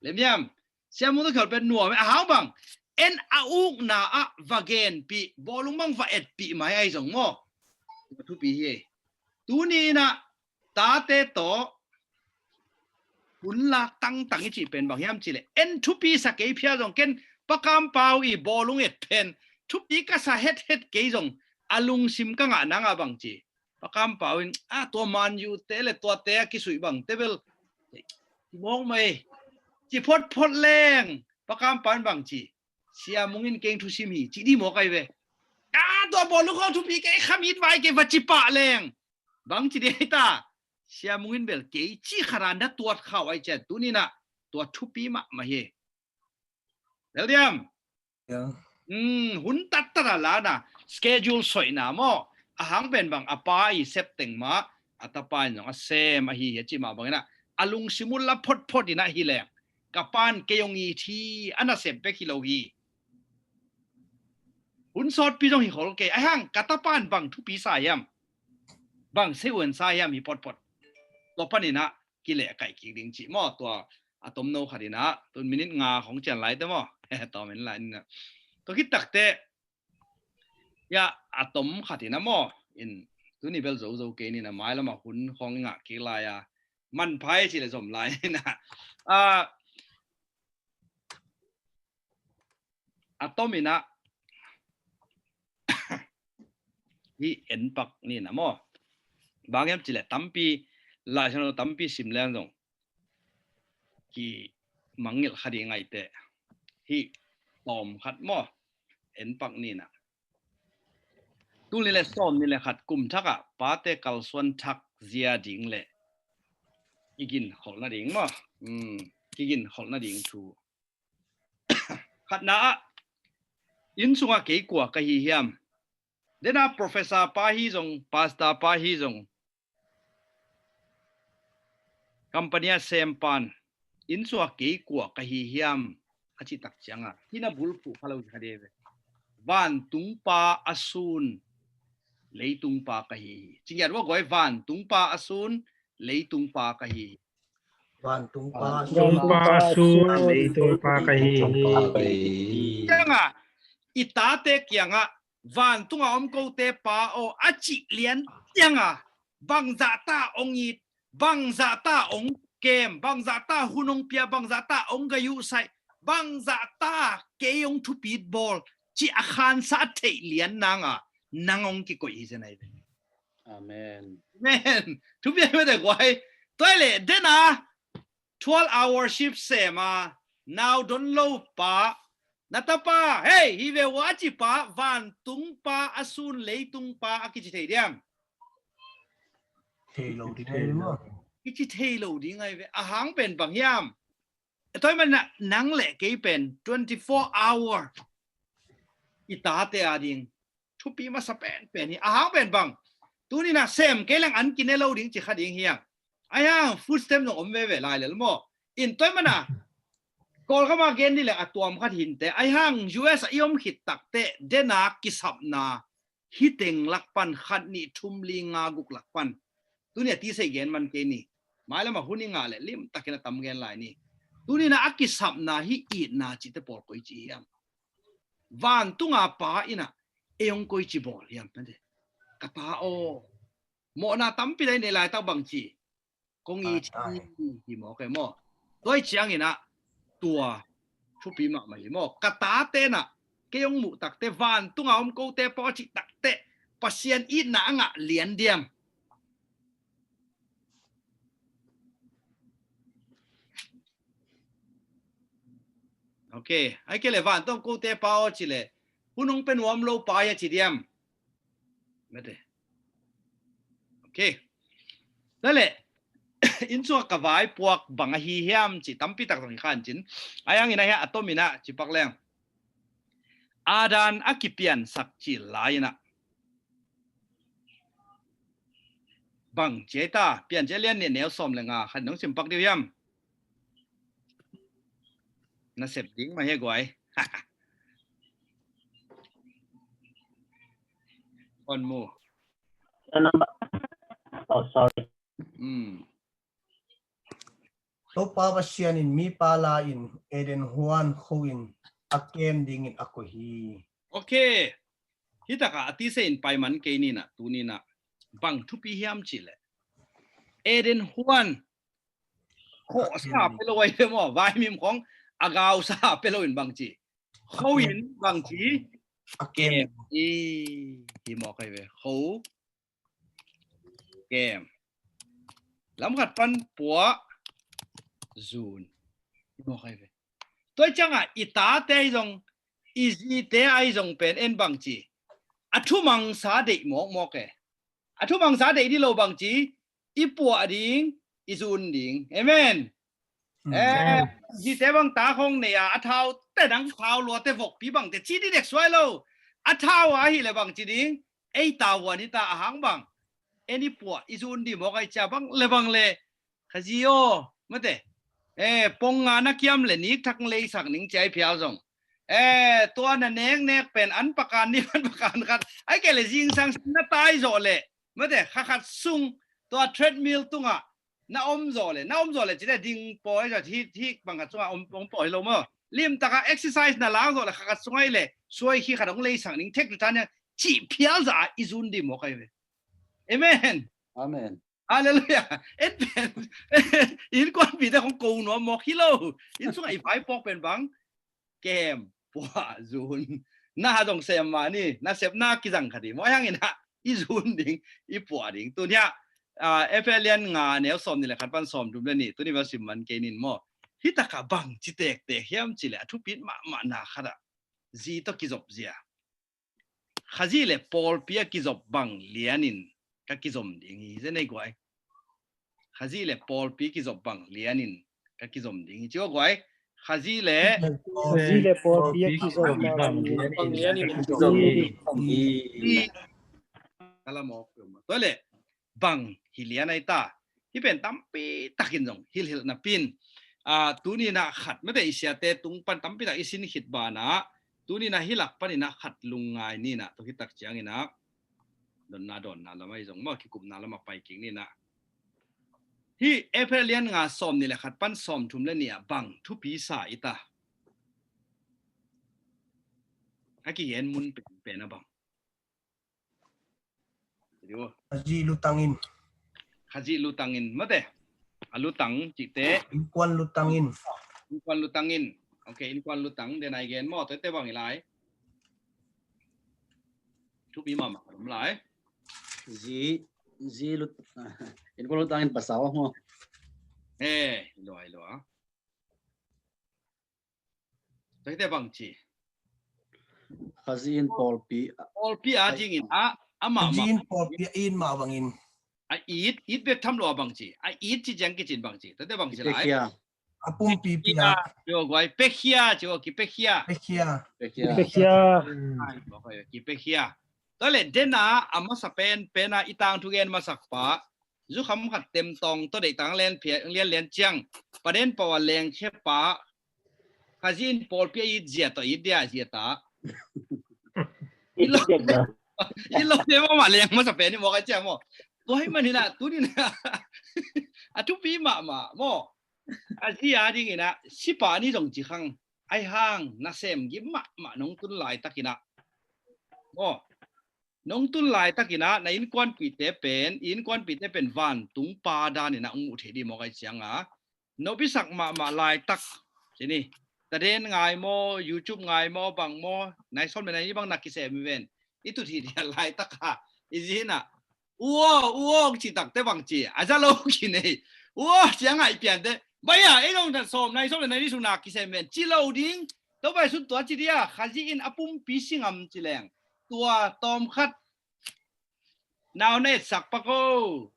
Lem hiam? Sia Mung tawh kikholh pen nuam ei. A hang bang? En a ukna ah va genpih, bawlung bang va etpih mai ahi zong maw? Thupi hi. Tuni in ah tate tawh hun lak tangtang i cih pen bang hiam ci leh, en thupi sa kei phial zong ken Pa Kam Pau i bawlung et pen thupi ka sa hethet kei zong a lungsim ka ngah nanga bang ci? Pa Kam Pau in, a, tua Man U te le tuate a kisuih bang te bel ci mawk mai, ci photphot leng, Pa Kam Pau in bang ci? Sia Mung in keng thusim hi, ci ding mawk ahi ve. A, tua bawlung khong thupi kei, khamit vai kei, va ci pah leng bang ci ding ahi ta? Sia Mung in bel kei ci khat a na tuat khauh ahih ciang tuni in ah tua thupi mahmah hi. Bel diam? Ya. Hmm, hun taktak a lana schedule soihna maw? A hang pen bang a pa i sep teng mah a tapa in zong a sem ahi hi a cih mah bangin ah a lungsim uh la photphot in ah hi leng, ka pa'n kei hong it hi, a nasep bek hi lo hi. Hun sawtpi zong hi khol kei, ahi hang ka tapa'n bang thupi sa hiam, bang se uan sa hiam hi photphot. Tua panin ah kilehkaih kik ding cih maw? Tua a tomno khat in ah, tun minute nga khong cian lai te maw? Tawm en lai in ah. Tua khit takte, ya, a tom khat in ah maw? In, tuni bel zozo kei ni in ah, mai lamah hun khong i ngah kik lai a, manpha hi cih leh zom lai ni in ah. A, a tom in ah hih en pak ni in ah maw? Bang hiam cih leh tampi, Lai Siangtho tampi sim leng zong kimangngilh kha ding ahi teh. Hih tawm khat maw? En pak ni in ah. Tul nih le sawm nih le khat kum thak ah pate kalsuan thak zia ding le i gin kholh nading maw? Hmm, i gin kholh nading thu. Khatna ah, inn sungah kei kua ka hi hiam? Dena professor pa hi zong, pastor pa hi zong, company a sem pa'n, inn sungah kei kua ka hi hiam a cih tak ciangah, hih na bulphuh kha lo hi kha ding ve. Vantung pa a sun, leitung pa ka hi hi. Ci ngiat ua guai, vantung pa a sun, leitung pa ka hi hi. Vantung pa a sun, ciangah i tate kiangah, vantung a om kote pa aw a cih lian ciangah, bangzah ta hong it, bangzah ta hong kem, bangzah ta hun hong pia, bangzah ta hong gayuhsaih, bangzah ta kei hong thupit bawl, cih a khansa a theih lian nangah nang hong kikoih hi zen ahi ve. Amen. Amen. Thupi ahi mate guai. Tua hi leh dena twelve hour shift sem a, nau don lo pa, na tapa, hei, hi ve ua a ci pa, vantung pa a sun, leitung pa a kici thei diam? Thei lo ding ahi maw? i ci thei lo ding ahi ve. A hang pen bang hiam? Tua ahih manin ah nang le kei pen twenty four hour i tate a ding thupi masa penpen hi. A hang pen bang, tuni-in ah sem kei leng an kine lo ding ci kha ding hiam? Ahi hang food stamp zong om veve lai lel maw? In tua ahih manin ah Kawlgam ah gen ni leng a tuam khat hinte. Ahi hang U S a i om khit takteh denak kisapna hi teng lak pan khat nih thum li nga guk lak pan tuni a ti sei gen man kei ni. Mailam a hun i ngah leh limtakin a tam gen lai ni. Tuni-in ah a kisapna hi itna cihte pawl koi ci hiam? Vantunga Pa in ah ei hong koi ci bawl hiam? Ka ta aw, mawhna tampi dai nei laitak bang ci kong it hi maw, kei maw? Tua ahih ciangin ah tua thupi mahmah hi maw? Ka tate in ah kei hong muh takteh, vantunga om kote Pa aw cih takteh Pasian itna a ngah lian diam? Ok, ahih kei leh vantung kote Pa aw ci leh hun hong pia nuam lo pa hi a ci diam? Mete. Ok. Tua leh inn sungah ka vaipuak bang ahi hiam cih tampi tak zong hi kha in cin. Ahi hangin ahi a tomin ah ci pak leng, Adam a kipiansak cil lai-in ah bang ci a ta? Piancil a lian nih a neu sawm le nga khat nong sim pak dih uh hiam? Nasep ding mah hi a guai. Kon mu. Oh, sorry. Hmm. Topa Pasian in mipa la-in Eden huan kho-in a kem dingin a koih hi. Ok. Hi takah a tise in pai man kei ni in ah, tuni in ah bang thupi hiam cih leh Eden huan kho sa pia lo ahi ve maw, vaimim khong a gau sa pia lo in bang ci, kho in bang ci, a kem. Kem. I hi maw, kei ve, kho, kem. Lam khat pan puah, zun. Hi maw, kei ve. Tua ciangah i tate ahi zong, i zite ahi zong pen en bang ci, a thumangsa deih mawkmawk e. A thumangsa deih dih lo bang ci, i puah ding, i zun ding. Amen. Eh, zite bang ta khong nei a, a thau te dang, thau lua te, vokpi bang te ci dih dek suai lo. A thau a hi le bang ci ding, ei tavuan hi ta a hang bang. En i puah i zun dih mawk ahi cia bang le bang le. Khazi aw, mate. Eh, pong nga na kiam le nik thak leisak ning cia i phial zong. Eh, tua na neknek pen an pakan ni an pakan khat. Ai kei le zingsang na tai zawh le, mate, kha khat sung tua treadmill tungah na om zawh le, na om zawh le ci le ding pawi zawh hik hik bang khat sungah om, om pawi lo maw. Limtaka exercise na lang zawh le kha khat sung ai le suai khi khat hong leisak ning thek tu ta nia cih phial zah i zun dih mawk ai ve. Amen. Amen. Halleluiah. En pen innkuanpite khong ko nuam mawk hi lo. Inn sungah i vaipuak pen bang kem, puah, zun. Na ha zong sem mah ni, na sepna kizang kha ding maw, hang in ah i zun ding, i puah ding. Tun hiah, ah, Efesa lian nga neu sawm nih le khat pan sawm thum le nih, tuni va sim man kei nin maw. Hi takah bang ci tektek hiam cih leh a thupit mahmah na khat ah zi tawh kizop zia. Khazih le pawlpi a kizop bang lianin ka kizom ding hi, zen ei guai. Khazih le pawlpi kizop bang lianin ka kizom ding hi, ci aw guai. Khazih le Khazih le pawlpi a kizop bang lianin ka kizom ding hi. Ka la mawk tua le bang hi lian ai ta. Hih pen tampi takin zong hilhilh napin, ah, tuni-in ah khat mate i siate tung pan tampi tak i sin khit banah, tuni-in ah hih lak panin ah khat lungngai ni-in ah, tua khit tak ciangin ah donna dawnna lam ahi zong maw, kikupna lamah pai kik ni-in ah. Hih Efesa lian nga sawm nih le khat pan sawm thum le nih ah bang thupi sa i ta? A kigen mun penpen a bang? Khazih lutangin. Khazih lutangin, mate. A lutang cihte. Innkuan lutangin. Innkuan lutangin. Ok, innkuan lutang, den ai gen maw, tuate bang i lai. Thupi mahmah om lai. Zi, zi lut, innkuan lutangin pasal maw. Eh, i lua, i lua. Tuate bang ci. Khazih in pawlpi. Pawlpi a dingin a, amah mah. Khazih in pawlpi a in mah bangin. A it, it bek tham lo a bang ci. A it ci ciang kicin bang ci. Tate bang ci lai. Pekhia. A pumpi pia. Ci aw guai, pekhia, ci aw kipekhia. Pekhia. Pekhia. Ai, kipekhia. Tua le dena a masa pen, pena i tangthu gen masak pa. Zukham khat tem tawng tawh deih tang lian lian ciang. Paden pau a leng khe pa. Khazih in pawlpi a it zia tawh it dia zia ta. Ilo de mama leng masa pen i mawk a ciang maw. Tua hi man hi na, tu ni na. A thupi mahmah maw. A zia ding ina, sipa ni zong ci khang. Ai hang, nasem gim mahmah nong tun laitak ina. Maw. Nong tun laitak ina, na innkuanpihte pen, innkuanpihte pen vantung pa dan ina ong muh thei di mawk ai ciang a. Nopisak mahmah laitak. Sini. Taden ngai maw, YouTube ngai maw, bang maw, nai som le nai ni bang na kisem i ven. I tut hi dia laitak a. I zina. Uo, uo, ci takte bang ci. A za lo ki nei. Uo, ciang ai piante. Baya, ei long dan som, nai som le nai ni sung na kisem i ven. Ci lo ding. Topa i sun tua ci dia. Khazih in a pumpi singam ci leng. Tua tawm khat. Nau na etsak pak o.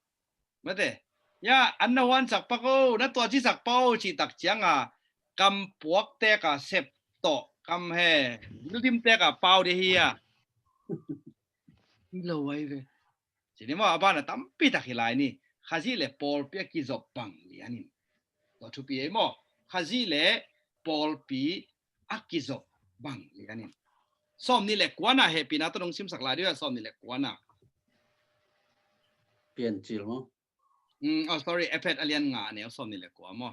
Mate. Ya, an na huansak pak o, na tuacisak pak o, cih tak ciang a, kam puak tek a sep tawh, kam he, bildim tek a pau de hi a. Hi lo ai ve. Cini maw, a ban a tampi tak hi lai ni. Khazih le pawlpi a kizop bang lianin. Tua thupi ei maw. Khazih le pawlpi a kizop bang lianin. Sawm nih le kuana hehpihna tawh nong simsak lai dih a, sawm nih le kuana. Piancil maw? Mm, oh, sorry, Ephet a lian nga a neu sawm nih le kua maw.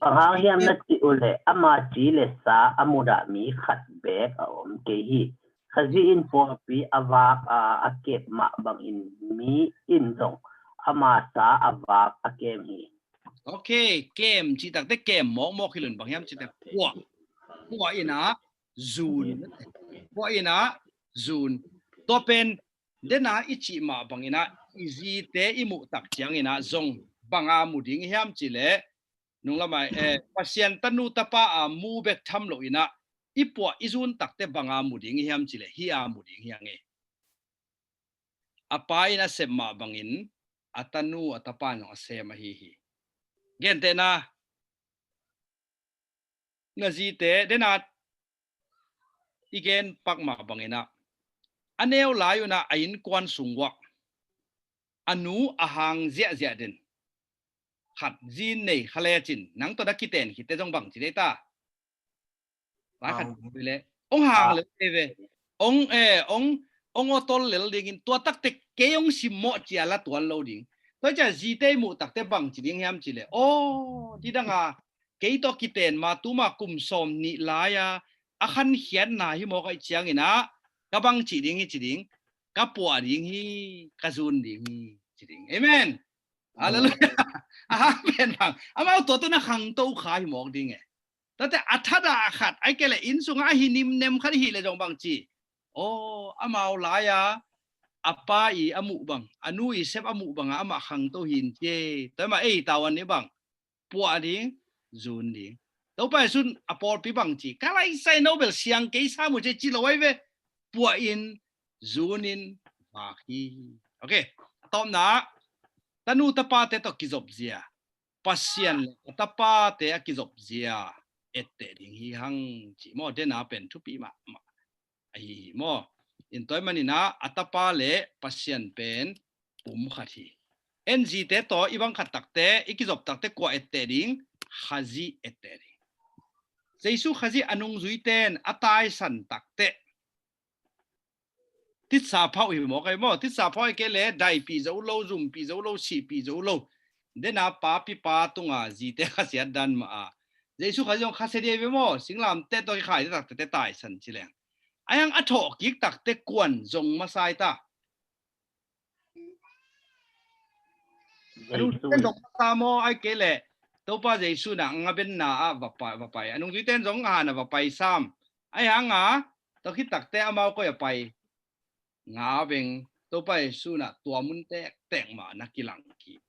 Bang hang hiam na cih uh leh ama ci le sa a mudah mi khat beek a om kei hi. Khazih in pawlpi a vak a a kep mah bangin mi in zong ama sa a vak a kem hi. Ok, kem cih takte kem mawkmawk hi lun bang hiam cih tak puah. Puah ina zun. Puah ina zun. Tua pen dena i cih mah bang ina i zite i muh tak ciang ina zong banga mu ding hiam cih leh nung lamai eh Pasian tanu tapa a mu bek tham lo ina i puah i zun takte banga mu ding hiam cih leh hi a mu ding hiang e. A pa in a sep mah bangin a tanu a tapa in zong a sem ahi hi. Gentehna na zite dena i gen pak mah bangin a neu lai una a innkuan sung uah a nu a hang ziahziah den khat zin nei kha lecin nang tawh na kiten khite zong bang ci dei ta. Lai khat le ong hang le ve. Ong eh ong ong aw tol lel dingin tua takte kei ong simmawh cia la tuan lo ding. Tua cia zite i muh takte bang ci ding hiam ci le aw didanga kei tawh kiten ma tuma kum sawm nih lai-a a khankhiatna hi mawk aih ciangin ah ka bang cih ding hi ci ding, ka puah ding hi, ka zun ding hi ci ding. Amen. Halleluia. A hang pen bang amau tua tawh na khangto kha hi mawk ding e. Tate a thadah khat ai kei le inn sungah a hi nimnem khat hi le zong bang ci. Aw amau lai-a a pa i a muh bang a nu i sep a muh banga amah khangto hin ci e. Tua mah ei tawan ni bang puah ding zun ding. Topa i sun a pawlpi bang ci ka laisai no bel siang kei sa mu ci ci lo ai ve. Puah in zun in vak hi. Ok. A tawpna tanu tapate tawh kizop zia. Pasian le a tapate a kizop zia etteh ding hi hang ci maw dena pen thupi mahmah ahi hi maw. In tua manin ah a tapa le Pasian pen pum khat hi. En zite tawh i bang khat takte i kizop takte kua etteh ding? Khazih etteh ding. Jesu Khazih a nungzuiten a taisan takte titsa phauh hi mawk ai maw. Titsa phauh ai kei le daipih zo lo, zumpih zo lo, sihpih zo lo. Dena papipa tunga zite khasiat dan mah a Jesu Khazih zong khasia dei ve maw. Singlamteh tawh kikhaite takte taisan ci leng ai hang a thawh kik takte kuan zong masai ta. A nungzuiten zong masa maw ai kei le Topa Jesu na nga benna ah va pai, va pai. A nungzuiten zong a hana va pai sam. Ai hanga tua khit takte amau koi a pai nga veng Topa Jesu na tua mun tektek mah na kilang kik.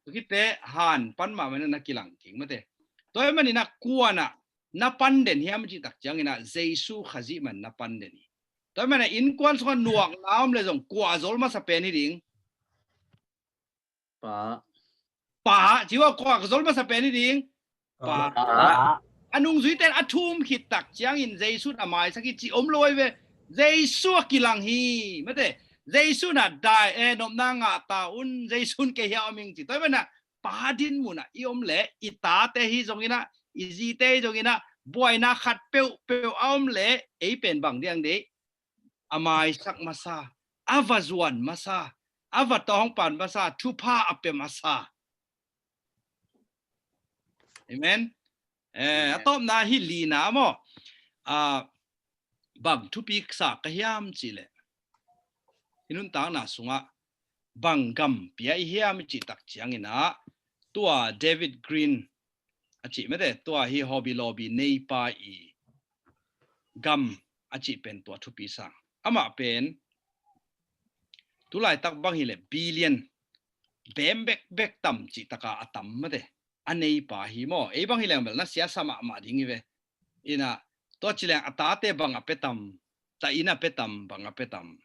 Tua khitte han pan mahmah na kilang kik mate. Tua manin ah kuana na pan den hiam cih tak ciangin ah Jesu Khazih man na pan den hi. Tua manin ah innkuan sungah nuakna om le zong kua zol masa pen hi ding? Pa. Pa, ci ua kua ka zol masa pen hi ding. Pa. Pa. A nungzuite in a thum khit tak ciangin Jesu in a maisak hi ci om lo hi ve. Jesu a kilang hi. Mate, Jesu in a dai e nopna ngah ta un, Jesu in kei hiah om ing ci. Tua hi manin a Pa din munah i om leh, i tate hi zongin ah, i zite hi zongin ah, buaina khat peuhpeuh a om leh, ei pen bang diang dei. A maisak masa, a va zuan masa, a va tawngpan masa, thupha a pia masa. Amen. Eh, a tawpna hi lina maw. Ah, bang thupi sa ka hiam cih leh, i nuntakna sungah bang gam pia i hiam i cih tak ciangin ah, tua David Green a cih mate, tua hi Hobby Lobby neipa i gam a cih pen tua thupi sa. Amah pen tulaitak bang hileh billion, beem bekbek tam cih taka a tam mate, a neipa hi maw. Ei bang hileng bel na siasa mahmah ding hi ve. Ina, tua ci leng a tate bang a pia tam, ta inn a pia tam, bang a pia tam.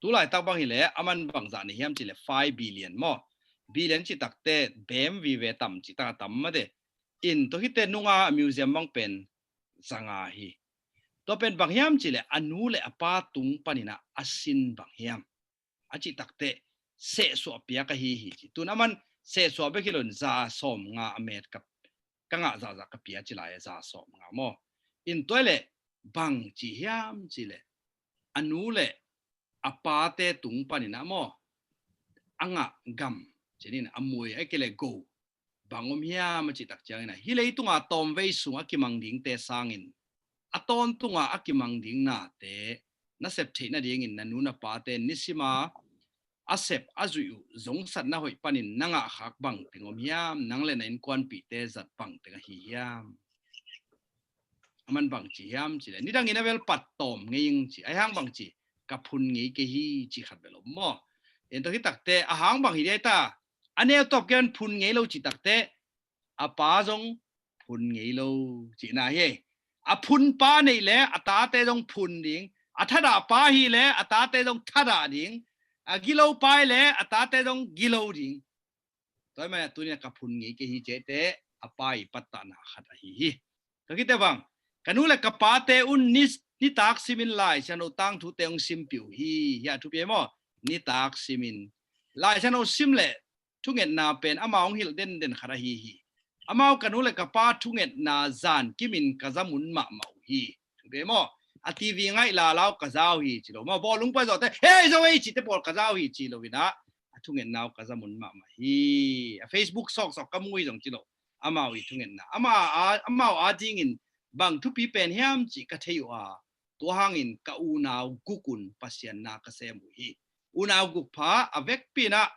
Tulaitak bang hileh, aman bang zah nei hiam cih leh five billion maw. Billion cih takte beem vive tam cih taka tam mate. In tua khit teh nunga museum bang pen zanga hi. Tua pen bang hiam cih leh, a nu leh a pa tung panin ah a sin bang hiam a cih tak teh, sehsuah piak ahi hi ci. Tun aman sehsuah bek hi lo in za sawmnga a met ka, ka ngah zahzah ka pia ci lai, za sawmnga maw. In tua leh bang ci hiam cih leh, a nu leh a pate tung panin ah maw, a ngah gam, ci-in a mui, a kei leh go, bang om hiam a cih tak ciangin ah, hih leitunga tawmvei sung a kimang dingte sangin, a tawntunga a kimang ding nate na sep theih nadingin na nu na pate nisima a sep a zuih uh zongsatna hoih panin na ngah khak bang teng om hiam, nang leh na innkuanpihte zat bang teng ahi hiam. Aman bang ci hiam cih leh, nidangin a vel pat tawm ngei ing ci, ahi hang bang ci, ka phun ngei kei hi ci khat bel om maw. En tua khit tak teh, a hang bang hi dia ta, a neu tawp kei an phun ngei lo cih tak teh, a pa zong phun ngei lo cihna hi. A phun pa neih leh a tate zong phun ding, a thadah pa hi leh a tate zong thadah ding, a gilo pa hi leh a tate zong gilo ding. Tua hi manin ah tuni-in ah ka phun ngei kei hi cih teh, a pa i pattahna khat ahi hi. Tua khit teh bang, ka nu leh ka pate un ni, nitak simin Lai Siangtho tangthute hong simpih uh hi, hi a thupi maw? Nitak simin. Lai Siangtho sim leh thungetna pen amau hong hilh denden khat ahi hi. Amau ka nu leh ka pa thungetna zan kimin ka za mun mahmah uh hi. Thupi maw? A TV ngaih lalau ka za uh hi ci lo maw? Bawlung pai zawh teh, hei zo ei ci teh pawl ka za uh hi ci lo in ah, a thungetna uh ka za mun mahmah hi. A Facebook sawksawk ka mu hi zong ci lo. Amau i thungetna, amau a, amau a dingin bang thupi pen hiam cih ka thei uh a, tua hangin ka unau guk un Pasian na ka sem uh hi. Unau guk pha, a vekpi in ah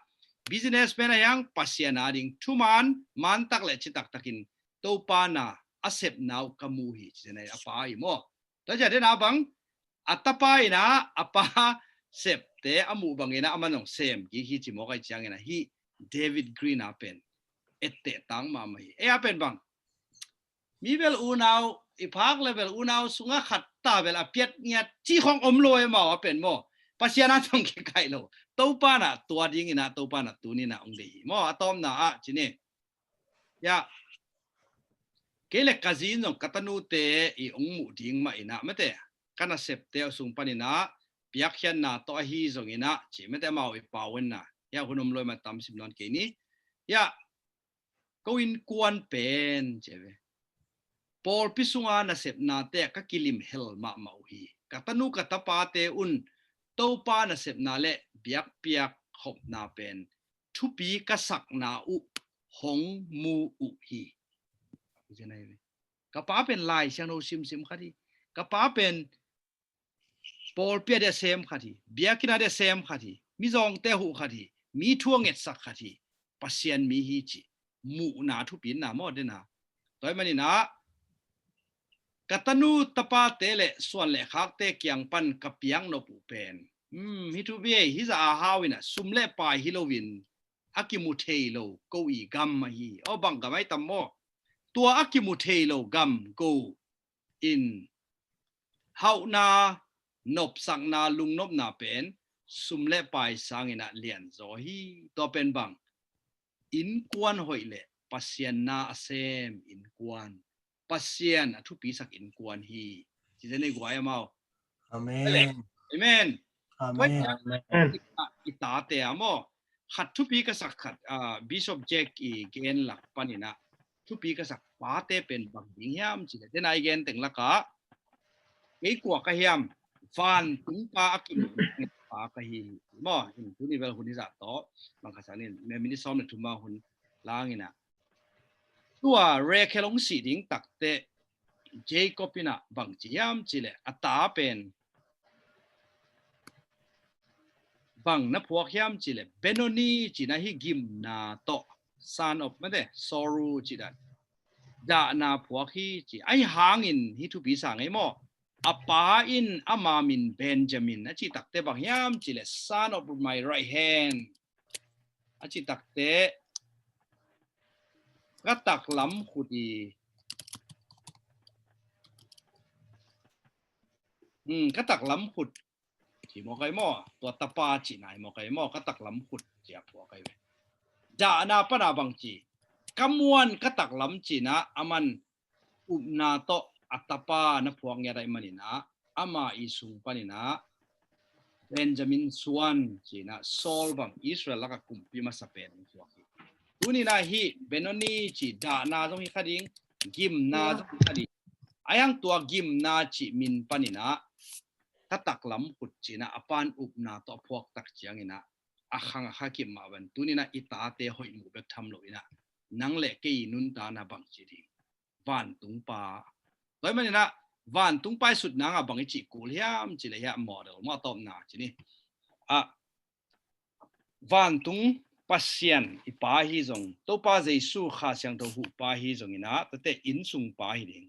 businessman ahi hang Pasian a ding, thuman, mantak leh citak takin Topa na a sepna uh ka mu hi ci-in ah, a pa hi maw. Tua ciang den a bang, a tapa in ah a pa septe a muh bangin ah aman zong sem kik hi ci mawk ahih ciangin ah, hih David Green a pen etteh tang mahmah hi. Ei a pen bang, mi bel unau, i phak leh bel unau sungah khat ta bel a piat ngiat ci khong om lo ei, amau a pen maw. Pasian a zong kikaih lo. Topa na tua dingin ah, Topa na tuni-in ah hong deih hi maw, a tawpna ah ci ni. Ya. Kei leh ka zi in zong ka tanute i hong muh ding mah in ah, mate, ka nasepte uh sung panin ah piakkhiatna tawh ahi zongin ah ci, mate, amau i pau in ah, ya, hun om lo ei mah, tam sim nawn kei ni. Ya. Ko innkuan pen ci ve, pawlpi sunga nasepnate ah ka kilim hel mahmah uh hi. Ka tanu ka tapate un Topa nasepna leh biakpiak khopna pen thupi ka sakna uh hong mu uh hi. Ka pa pen Lai Siangtho simsim khat hi. Ka pa pen pawlpi a dia sem khat hi. Biakinn a dia sem khat hi. Mizawngte huh khat hi. Mi thu a ngetsak khat hi. Pasian mi hi cih muhna thupi in ah maw, den a. Tua hi manin ah ka tanu tapate leh suan leh khakte kiang pan ka piak nop uh pen, um, hih thupi ei, hih zah a hau in ah, sum leh pai hi loin a kimu thei lo ko i gam ahi. Aw, bang gam ahi tam maw? Tua a kimu thei lo gam ko in hauhna, nopsakna, lungnopna pen sum leh pai sangin ah lianzaw hi. Tua pen bang, innkuan hoih le Pasian na a sem innkuan, Pasian a thupisak innkuan hi. Ci zen ei guai amau. Amen. Amen. Amen. I tate a maw, khat thupi ka sak khat, ah, Bishop Jack i gen lak panin ah thupi ka sak, pate pen bang ding hiam ci le, den a i gen teng lakah kei kua ka hiam, vantung pa a kim pa ka hi hi maw. In tuni vel hun hi zah tawh bang kha sak ning, minit sawm le thum a hun langin ah, tua Rachel hong sih ding takteh Jacob in ah bang ci hiam ci le, a ta pen bang na phuak hiam ci le, Benoni ci na hi, gimna tawh, son of mate sorrow ci dan, dahna phuak hi ci. Ahi hangin hih thupi sa ngei maw, a pa in ama min Benjamin a cih takteh bang hiam ci le, son of my right hand a cih takteh ka taklam khut i, hmm, ka taklam khut ci maw kai maw, tua tapa cihna hi maw kai maw, ka taklam khut ci a phuak kai ve. Dahna pana bang ci, ka muan ka taklam cihna, aman upna tawh a tapa na phuak ngiat ahih manin ah, ama i sung panin ah Benjamin suan cihna, Saul bang Israel laka kumpi masa pen phuak hi. Tuni na hih Benoni ci dahna zong hi kha ding, gimna zong hi kha ding. Ahi hang tua gimna cih min panin ah ka taklam khut cihna, a pan upna tawh a phuak tak ciangin ah a khang a kha kim mah bang. Tuni na i tate hoih mu bek tham lo in ah, nang le kei i nuntakna bang ci ding, vantung pa. Tua ahih manin ah vantung pa i sut nang a bang i cih kul hiam ci le, hiah model maw, a tawpna ci ni. A vantung Pasian i pa hi zong, Topa Jesu Kha Siangtho huh pa hi zongin ah, tate innsung pa hi ding.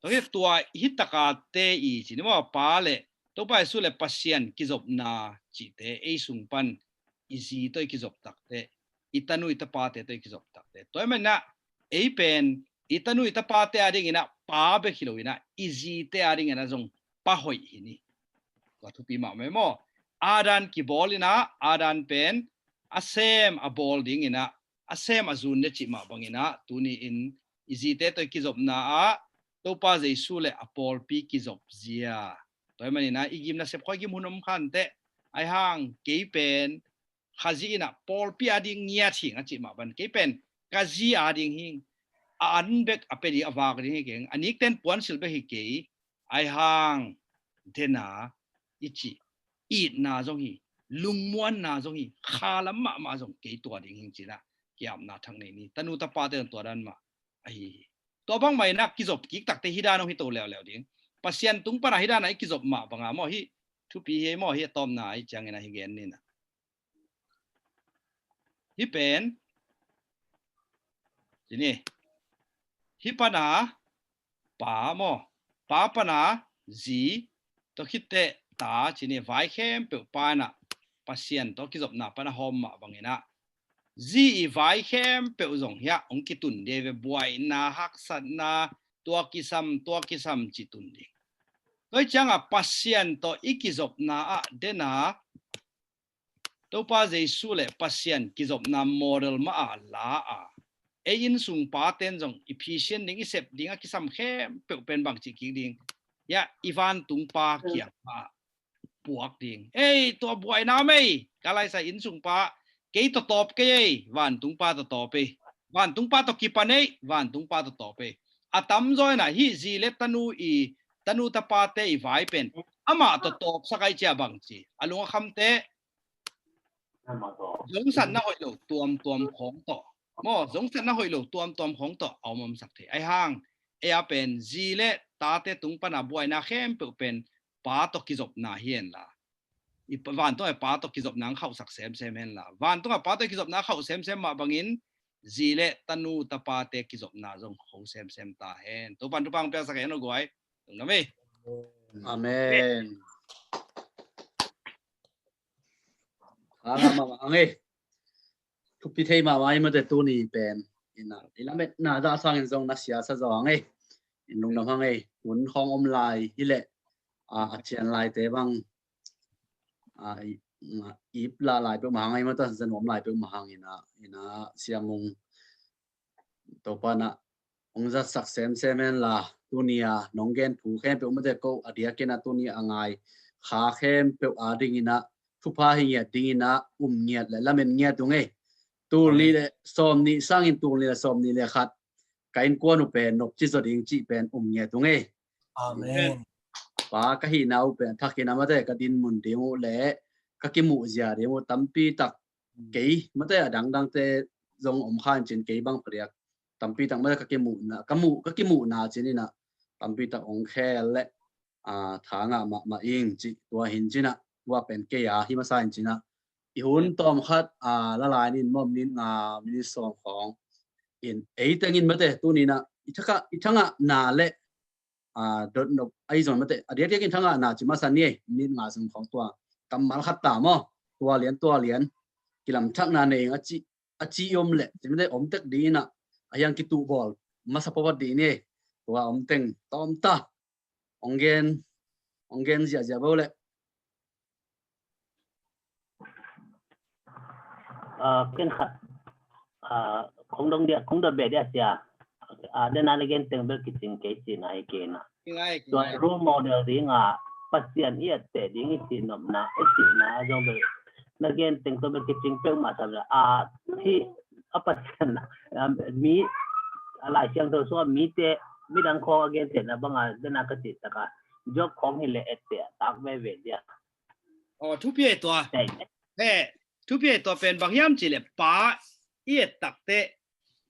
Tua hi tua hi taka te i ci ni maw, pa le Topa Jesu le Pasian kizopna cihte ei sung pan i zi tawh i kizop takteh, i tanu i tapate tawh i kizop takteh, tua ahih manin ah ei pen i tanu i tapate a dingin ah pa bek hi lo in ah, i zite a dingin ah zong pa hoih hi ni. Tua thupi mahmah maw. Adam kibawl in ah, Adam pen a sem a bawl dingin ah, a sem a zun ding cih mah bangin ah, tuni in i zite tawh i kizopna ah Topa Jesu le a pawlpi kizop zia. Tua ahih manin ah i gim nasep khawng i gim hun om kha inteh. Ahi hang kei pen Khazih in ah pawlpi a ding ngiat hing a cih mah bang, kei pen ka zi a ding hing, a an bek a pia ding, a vak ding hi keng, a nikten puansilh bek hi kei. Ahi hang dena i cih itna zong hi, lungmuanna zong hi, khalam mahmah zong kei tua ding hing ci-in ah ki-apna thak nei ni. Tanu tapate zong tua dan mah ahi hi. Tua bang mah in ah kizop kik takteh hih dan hong hi to leuleu ding. Pasian tung pan ah hih dan ah i kizop mah bang a maw, hih thupi hi maw, hih a tawpna ahih ciangin ah hih gen ni in ah. Hih pen ci ni. Hih pan a pa maw, pa pan a zi, tua khit teh ta ci ni. Vai khempeuh pa in ah Pasian tawh kizopna pan a hawm mah bangin ah, zi i vai khempeuh zong hiah hong kitun ding hi ve. Buaina, haksatna, tua kisam, tua kisam ci tun ding. Tua ahih ciangah Pasian tawh i kizopna ah dena Topa Jesu le Pasian kizopna model mah a la a, ei innsung paten zong i phisian ding, i sep ding a kisam khempeuh pen bang cih kik ding hiah, i vantung pa kiang mah puak ding. Ei, tua buaina mei, ka laisai innsung pa, kei tawh tawp kei ei, vantung pa tawh tawp ei. Vantung pa tawh kipan ei, vantung pa tawh tawp ei. A tamzaw in ah hih zi le tanu i, tanu tapate i vai pen amah tawh tawpsak ahih ciang bang ci, a lung a khamte, zongsatna hoih lo tuamtuam khawng tawh maw, zongsatna hoih lo tuamtuam khawng tawh a om omsak thei. Ahi hang ei a pen zi le tate tung pan a buaina khempeuh pen pa tawh kizopna hi hen la, i pa, vantung a pa tawh kizopna hong khauhsak semsem hen la, vantung a pa tawh kizopna khauh semsem mah bangin zi le tanu tapate kizopna zong kho semsem ta hen. Topan thupha hong piaksak hen aw guai. Lungdam ei. Amen. Kha ngah mahmah hang ei. Thupi thei mahmah ei, mate, tuni pen in ah i lametna zah sangin zong na siasa zaw hang ei. In lungdam hang ei. Hun khawng om lai hi leh, a, a cian laite bang, a, i, ip lah lai peuhmah hang a, i mata za nuam lai peuhmah hang ina, ina siamung Topa na hong zatsak semsem hen la, tuni a nong gen thu khempeuh mate ko a diakin a tuni a ngai kha khempeuh a dingin a thupha hi ngiat dingin a um ngiat le lamen ngiat ung ei. Tul nih le sawm nih sangin tul nih le sawm nih le khat ka innkuan uh pen nopci zaw ding cih pen um ngiat ung ei. Amen. Pa ka hihna uh pen thakin a mate ka dinmun ding uh le ka kimuh zia ding uh tampi tak kei mate a dangdangte zong om kha in cin kei bang pariak tampi tak mate ka kimuhna, ka muh, ka kimuhna cin ina tampi tak ong khel le a, tha ngah mahmah ing cih tua hin cin a, tua pen kei a hi masa in cin a, i hun tawm khat a, la lai nin mawm nin nga minit sawm khawng in ei tengin mate tuni na i thangah, i thangah na le a, dot nop a i zon mate a diakdiakin thangah na ci masa ni ei, minit nga sung khawng tua kammal khat ta maw, tua lian tua lian kilamthakna nei ing a ci, a ci i om le ci mate om tek ding ina a hiang kituh bawl masa pawpat ding ni ei. Tua om teng tawm ta ong gen, ong gen ziahziah bo le. Ah, ken khat ah, kong dong dia, kong dot beh dia sia. Ah, dena na gen teng bel kicing kei cihna hi kei na. Tua role model ding a Pasian i etteh ding i cih nopna i cihna a zong bel na gen teng tua bel kicing peuhmah sam la a hi a Pasian a mi a Lai Siangtho sua mite midang khawng a gentehna banga dena ka cih taka Job khawng hi le etteh a tak veve dia. Aw, thupi ei tua. He, thupi ei tua pen bang hiam cih le pa i et takte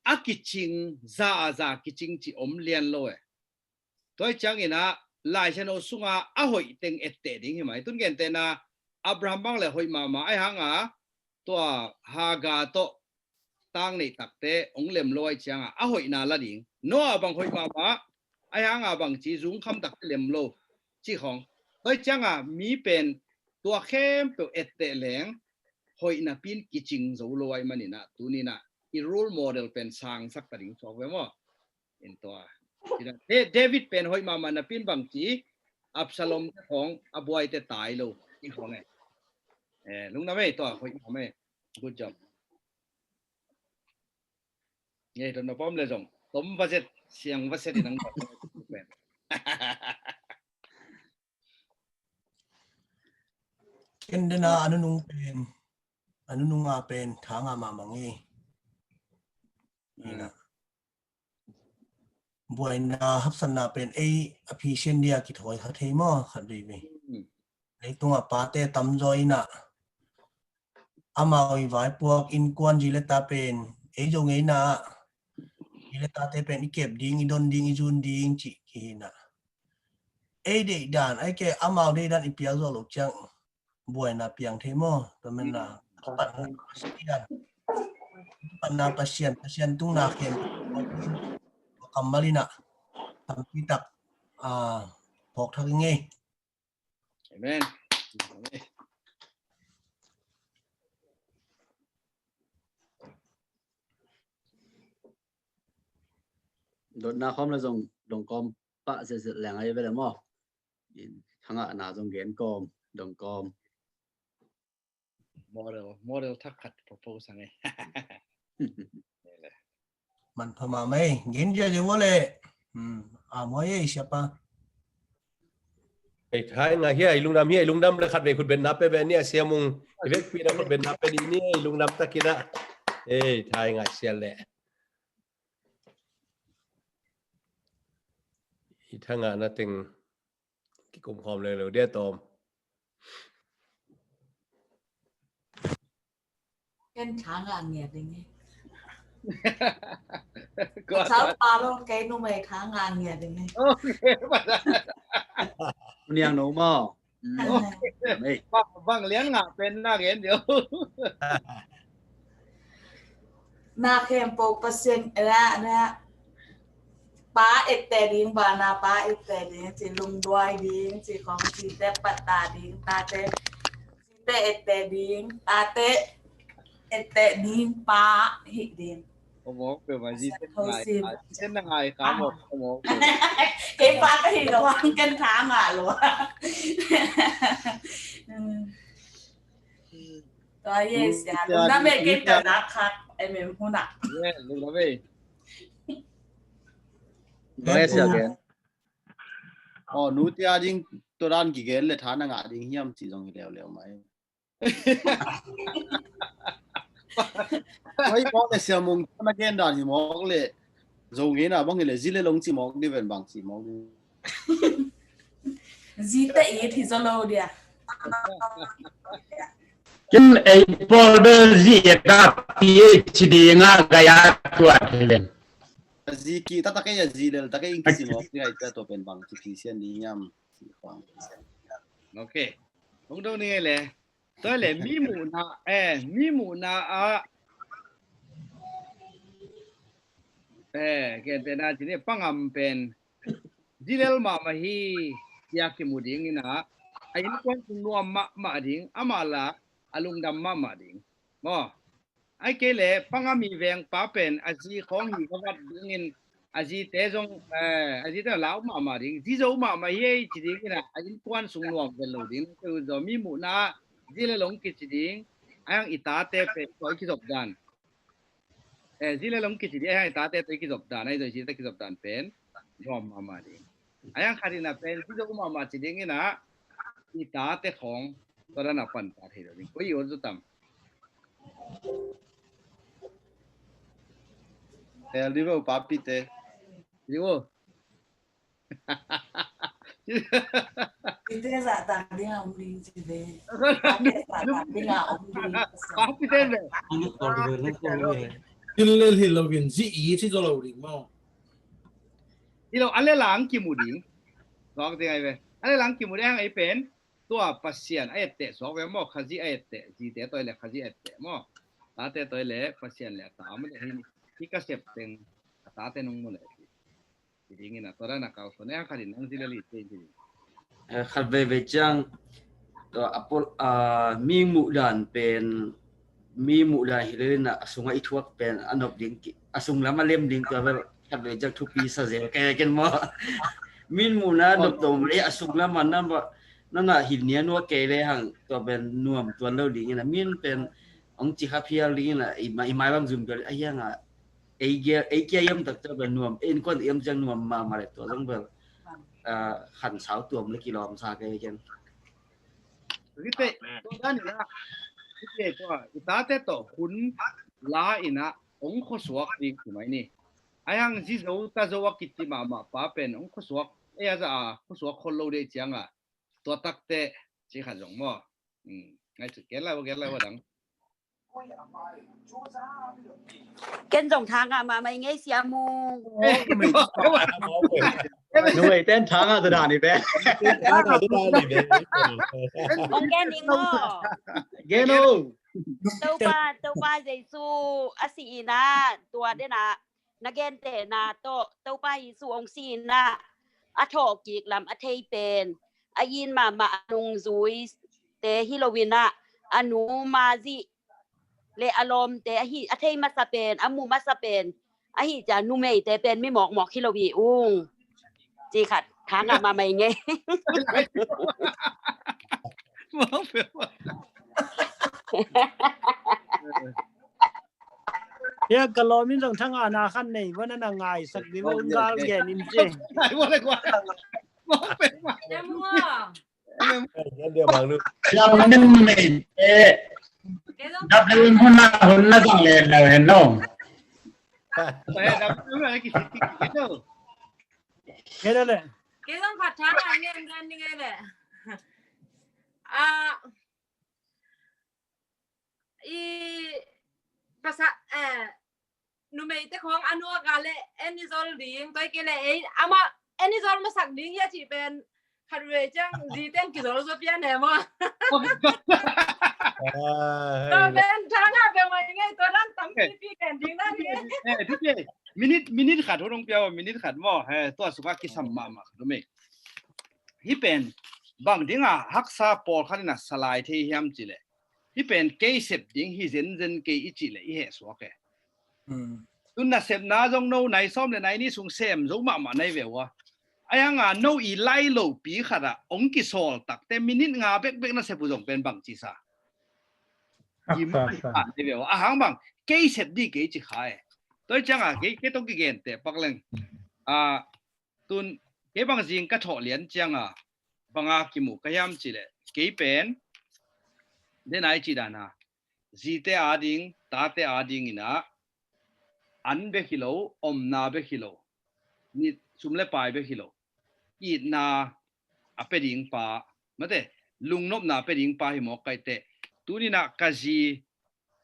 a kicing za a za kicing ci om lian lo e. Tua hi ciangin a Lai Siangtho sunga a hoih teng etteh ding hi mai. Tun gentehna Abraham bang le hoih mahmah ai hanga tua Hagar tawh tang neih takte ong lem lo ai cianga a hoihna la ding. Noah bang hoih mahmah ai hanga bang ci zungkham takte lem lo ci khong. Tua hi cianga mi pen tua khempeuh etteh leng hoihna pin kicing zo lo ai manina tunina i role model pen sangsak ta ding suak ve maw? In tua. David pen hoih mahmah napin bang ci Absalom te khong a buaite tai lo i khong e. Eh, lungdam ei tua hoih mahmah ei. Good job. Ngei don na pom le zong tom va zet siang va zet i nang pen. Ken dena a nunung pen a nununga pen thanga mahmah ngei. Ina buaina hapsatna pen ei a phisian dia kithawi kha thei maw khat veivei. Leitunga pate tamzaw ina amau i vaipuak innkuan zi le ta pen ei zo ngeina ah zi le tate pen i kep ding i don ding i zun ding cih kihina. Ei deihdan ai ke amau deihdan i piak zawh loh ciang buaina piang thei maw? Tua menna patna Pasian, Pasian tungna khen kammal ina tampi tak phawk thak i ngei. Amen. Dotna khawm le zong dongkawm pah zetzet leng ahi vele maw? Thangahna zong gen kawm dongkawm. Model, model thak khat propose ang e. Man pha mahmah ei, gen dia dia vua le. A muai ei siapa. Ei thai nga hia i lungdam hia i lungdam le khat vei khut betna pe be ni a siamung i vekpi na khut betna pe ni ni ei lungdam takina. Ei thai nga sia le. I thangahna teng kikum khawm leuleu dia tawm. Ken thangah ngiat ding e. Ka chau pa lo kei numei thangah ngiat ding e. Niang no maw? Bang lian ngah pen na gen deuh. Na khempeuh Pasian na na pa etteh ding ba na pa etteh ding ci lungduai ding ci khong ci te patta ding tate ci te etteh ding tate etteh ding pa hih ding. Omok pe ma ji te ngai ka omok omok. Kei pa ka hi lo hang ken tha ngah lo. Tua ye sia, lungdam e, kei ka dak khat M M hun ah. Ye, lungdam e. Bang e sia gen. Aw, nu tia ding tua dan kigen le tha na ngah ding hiam ci zong hi leuleu mai. Hoi mawk le sia mung na gen dan hi mawk le zo ngei na bang hi le zi le long ci mawk di ven bang ci mawk di. Zi te it hi zo lo dia. Ken ei pawl bel zi e ka PhD nga gaya tua thelen. Zi ki ta ta kei a zi lel ta kei ing ki si mawk di ai ta to pen bang ci ki sian di hiam ci khong. Ok. Hong do ni le. Tua le mi muhna eh mi muhna ah eh kentena ci ni pangam pen zilel mahmah hi tia kimu ding ina a innkuan sung nuam mahmah ding amah la a lungdam mahmah ding maw. Ai kei le pangam i vengpa pen a zi khawng hi ka vat dingin a zite zong eh a zite lau mahmah ding zi zo mahmah hi ei ci ding ina a innkuan sung nuam vel lo ding keu zo mi muhna zilel hong kici ding a hang i tate pen koi kizop dan. Eh, zi le long kici di, eh, tate te kizop dan, ai zoi zi te kizop dan pen nuam mama ding. Ai ang khat ina pen zi zo mama ci ding ina i tate khong tua dan a pan ta thei lo ding. Koi i ot zo tam. Eh, li vo papi te. Li vo. Ite zahtak ding a om ding ci ve. Ite zahtak ding a om ding. Papi ten ve. Anu tol ve, anu tol ve. Zilel hi lo in zi i ci zo lo ding maw. Hi lo a le lang kimu ding. Suak ding ai ve. A le lang kimu ding ai pen. Tua Pasian a etteh suak ve maw kha zi a etteh. Zi te toi le kha zi a etteh maw. Tate toi le Pasian le a ta maw le hi. Hi ka sep teng. A tate nung maw le. Ci ding ina tua dan a kalsuan eh a khat in nang zi le li ci ding. Eh, khat veve ciang tua a pol a mi muh dan pen mi muh dan hi le ina a sungah i thuak pen a nop ding ki a sung lam a lem ding tua bel khat veve ciang thupi sa zel kei ken maw. Min muhna nop tom le a sung lam a nam ba nana hin nia nuak kei le hang tua pen nuam tuan lo ding ina min pen ong ci kha phial ding ina i mai i mai bang zum bel a hiang a ei kia ei kia yam tak tak bel nuam ei kuan yam ciang nuam mama le tua zong bel ah, khan sau tuam le kilawm sa kei ken. Rite tua dan ina rite tua i tate tawh hun la ina ong khuasuak ding ci mai ni. Ai hang zi zo ta zo a kici mahmah pa pen ong khuasuak ei a za a khuasuak khol lo dei cianga tua takte ci khat zong maw. Ngai cu gen lai ua gen lai ua dang. Ken zong thang ah mah mai ngei sia mung. Nuai ten thang ah tadani be. Ong gen ning mo. Gen o. Topa Topa Jesu a si ina tua dena na gentehna tawh Topa Jesu ong si ina a thawh kik lam a thei pen a in mahmah a nungzui te hi lo ina a nu ma zi le a lawmte ahi a thei masa pen a mu masa pen ahi cia numeite pen mi mawkmawk hi lo hi ung. Ci khat thangah mah mai ngei. Hia ka lawm in zong thangah na khan nei vo na na ngaisak di vo gal gen in ci. Lam ning mei te. Dap le hun hun na hun na zang le na hen no. Kei zong khat thang a ngen ngen ni ngei le. A i pasa eh numeite khawng a nuak a le en i zol ding toi kei le ei amah en i zol masak ding hia cih pen khat vei ciang zi ten kizol zo pian he maw? Tua pen thang a pe mai ngei tua dan tam pipi ken ding na ni. Minute minute khat hong pia minute khat maw he tua sukha kisam mahmah khat mei. Hi pen bang dinga haksa pawl khat ina salai thei hiam cih le hi pen kei sep ding hi zenzen kei i cih le i heh suak e. Tun nasepna zong no nai sawm le nai ni sung sem zo mahmah nai ve ua. Ai hanga no i lai lopi khatah ong kisawl takte minit nga bekbek nasep uh zong pen bang cisa. Ki mu ki kha ni ve a hang bang kei sep di kei ci kha e. Tua ciang a kei kei tong ki gen te pak leng. A tun kei bang zing ka thawh lian ciang a banga ki mu ka hiam ci le kei pen den ai ci dan a zite a ding tate a ding ina an bek hi lo, omna bek hi lo, ni sum le pai bek hi lo, itna a pe ding pa, mate, lungnopna a pe ding pa hi mawk kai te. Tunina ka zi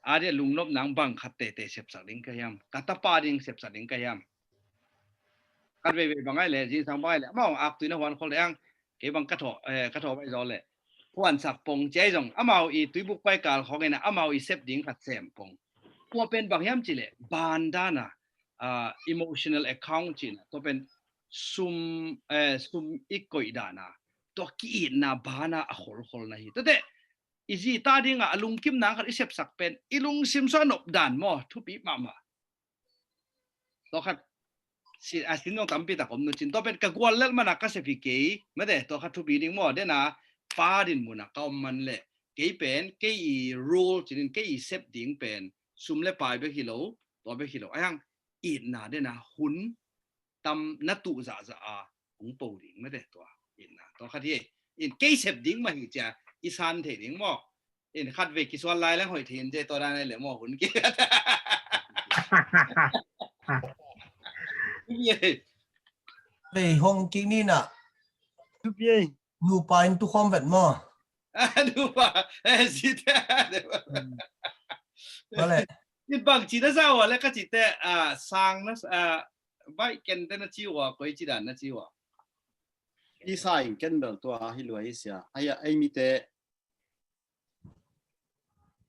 a dia lungnopna ang bang khat tete sepsak ding ka hiam, ka tapa ding sepsak ding ka hiam? Khat veivei bang ai le zingsang bang ai le amau ang aktui na huan khol le ang kei bang ka thaw eh, ka thaw bai zaw le huansak pong ciai zong amau i tuibuk pai kal khawng ina amau i sep ding khat sem pong. Tua pen bang hiam ci le ban dana ah, emotional account cina tua pen sum eh, sum i koih dana tua ki-itna bana a kholkholna hi. Tate i zi ta dinga a lungkimna khat i sepsak pen i lungsim sua nop dan maw thupi mahmah. Tua khat a sin zong tampi tak om nu cin tua pen ka gual lel mana ka sep hi kei mate tua khat thupi ding maw dena pa din muna ka om man le kei pen kei i role cinin kei i sep ding pen sum le pai bek hi lo, tua bek hi lo a hang itna dena hun tam na tuh zahzah a hong po ding mate tua itna tua khat hi. In kei sep ding mah hi cia i san thei ding maw? In khat vei kisual lai leng hoih thei in cia tua dan ai le maw hun kei. Vei hong kik ni na. Nupa in tukhawm vet maw? Nupa eh site. Vale. In bang ci na sa wa le ka cite sang na baih kente na ci wa koi ci dan na ci wa. I sa in ken bel tua hi lua hi sia ai ai mite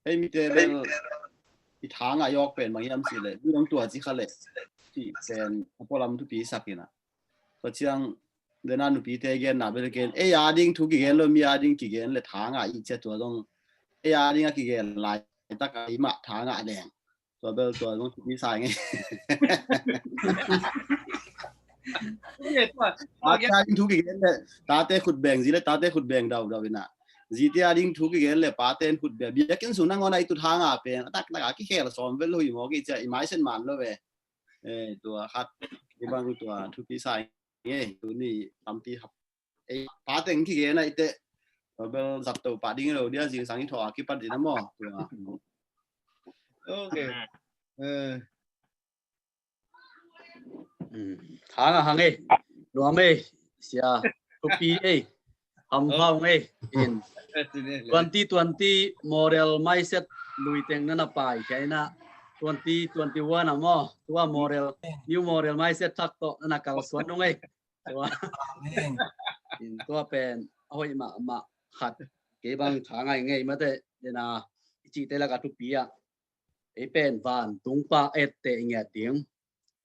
ei mite bel i thanga i awk pen bang hiam si le mi dong tua ci kha le ci pen a pualam thupi sak ina. Tua ciang dena nupite genna bel gen ei a ding thu kigen lo mi a ding kigen le thanga i cia tua dong ei a ding a kigen lai tak a i mah thanga leng tua bel tua dong thupi sa ngei. Tate a ding thu kigen le tate khut beng zi le tate khut beng dau dau ina. Zite a ding thu kigen le pate in khut beng biakin sung nangawn a i tut hanga pen a taktak a kikhel sawm vel lo hi maw kei cia i maiset man lo ve. Tua khat i bang tua thupi sa ngei tuni tampi hap. Ei pate in kigen a i te tua bel zat to pa ding lo dia zingsang i thaw a kipat dina maw tua. Okay. Thang a hang ei nuam ei sia thupi ei hampha ung ei in twenty twenty model mindset lui teng na na pai kei na twenty twenty one a maw tua model new model mindset thak tawh na na kalsuan ung ei. Tua in tua pen a hoih mahmah khat kei bang thang a i ngei mate dena i cihte laka thupi ah ei pen vantung pa etteh i ngiat ding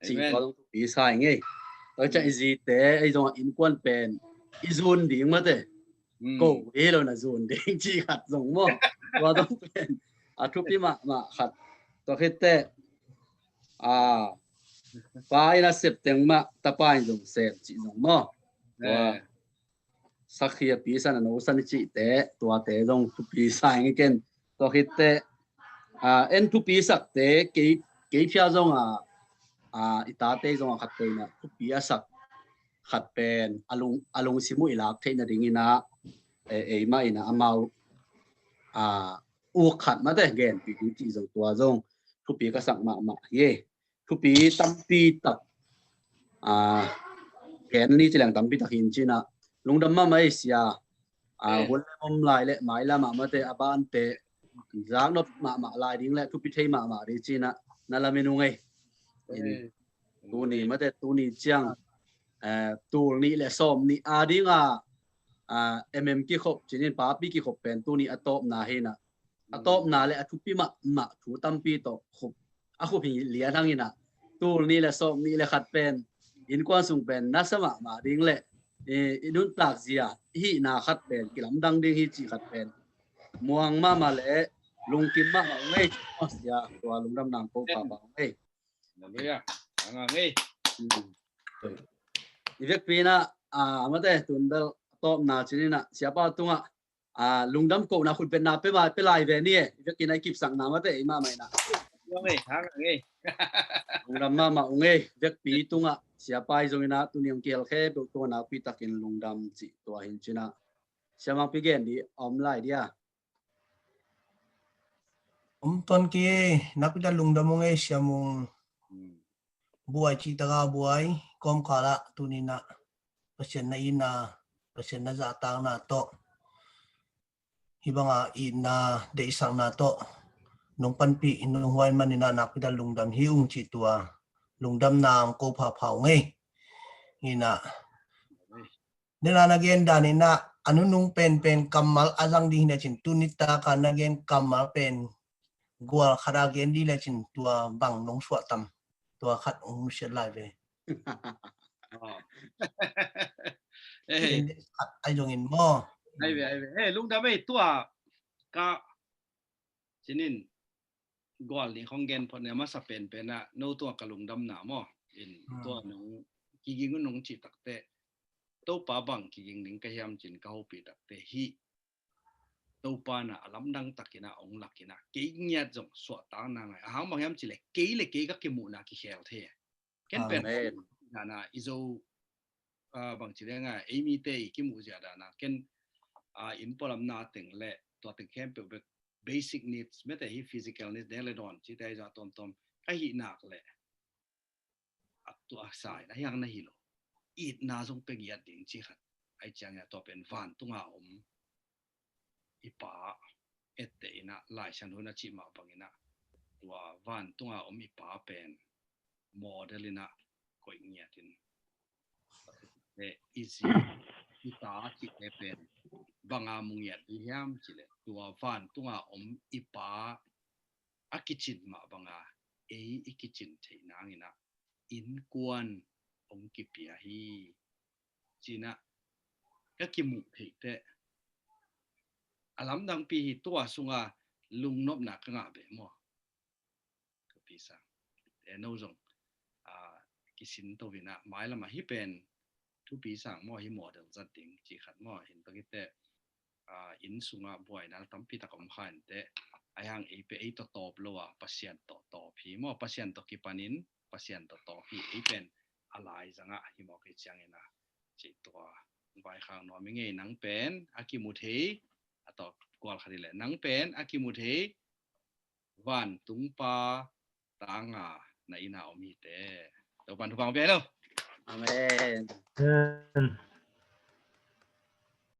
cih tua zong thupi sa i ngei. Tua ciah i zite ei zong innkuan pen i zun ding mate ko hi lo na zun ding cih khat zong maw tua zong pen a thupi mahmah khat. Tua khitteh a pa in a sep teng mah tapa in zong sep cih zong maw tua sakhi a pisan a nosan i cihte tuate zong thupi sa ing i ken. Tua khitteh en thupi sakte kei phia zong a i tate zong a khat peina thupi a sak khat pen a lungsim uh i lak theih nadingin ah eimah in ah amau uk khat mate genpih ding cih zong tua zong thupi ka sak mahmah hi. Thupi tampi tak gen ni ci leng tampi tak hin cinah lungdam mahmah ei sia. Hun le om lai le mailam ah mate a bante zaknop mahmah lai ding le thupi thei mahmah ding cinah na lamin ung ei. Tuni mate tuni ciang tul nih le sawm nih a dinga mm kikhop cinin papi kikhop pen tuni a tawpna hinah a tawpna le a thupi mahmah thu tampi tawh khup a khup hi lian hanginah tul nih le sawm nih le khat pen innkuan sung pen nasa mahmah ding le i nuntak zia i hihna khat pen kilamdang ding hi cih khat pen muang mahmah le lungkim mahmah ngei cih sia tua lungdam nang ko papa ngei. I vekpi inah mate tun bel tawpna cininah siapa tungah Ah, lungdam kohna khutbetna pe ma pe lai ve ni e. I vekin a i kipsakna mate ei mahmah ina. Lungdam mahmah ung ei. Vekpi tungah siapa i zong ina tuni ong kiel khe beuh tua nakpi takin lungdam cih tua hin cina. Siamang pi gen di om lai dia. Om ton ki nakpi tak lungdam ung ei siamung. Buai cih taka buai kawmkala tunina Pasian na ina Pasian na zahtakna tawh hibanga itna deihsakna tawh nong panpih nong huai manina nakpi tak lungdam hi ung cih tua lungdamna ang ko phapha ung ei. Ina nena na gen dan ina a nunung penpen kammal a zang ding hi lecin tunitaka na gen kammal pen gual khata gen ding lecin tua bang nong suahtam tua khat ong nusiat lai ve. Ai zongin maw? Ai ve ai ve. Eh, lungdam ei tua ka cinin gual ni khong gen phot ne masa penpen a no tua ka lungdamna maw? In tua nong kiging un nong cih takte Topa bang kiging ning ka hiam cin ka hopih takte hi. Topa na a lamdang takina ong lakina kei ngiat zong suahtakna ngai ahang bang hiam cile kei le kei ka kimuhna kikhel the. Ken pen dana i zo bang cile nga ei mite i kimuh zia dana ken in pualamna teng le tua teng khempeuh bek basic needs mete hi physical needs deng le dawn cite ai za tomtom ka hih nak le a tua sa in a hiang na hi lo. Itna zong pe giat ding ci khat ai ciang a tua pen vantunga om i pa ette ina Lai Siangtho hun a cih mah bangina tua vantunga om i pa pen model ina koih ngiatin le i zi i ta cihte pen banga mu ngiat ding hiam cile tua vantunga om i pa a kicin mah banga ei i kicin theih nangina innkuan ong kipia hi. Cina ka kimuh theihte a lamdangpi hi tua sunga lungnopna ka ngah beh maw? Thupi sang. E no zong kisin to vina mailama hi pen thupi sang maw hi model zat ding ci khat maw hin pakite inn sunga buaina tampi tak om kha inte ai hang ei pe ei tawtawp lo a Pasian tawtawp hi maw Pasian tawh kipanin Pasian tawtawp hi ei pen a lai zanga hi maw kei ciangina ci tua vaikhak nuam i ngei nang pen a kimu thei a tawh kual khat i le nang pen a kimu thei vantungpa tanga na ina om hi te. Topan thupang pia lo. Amen.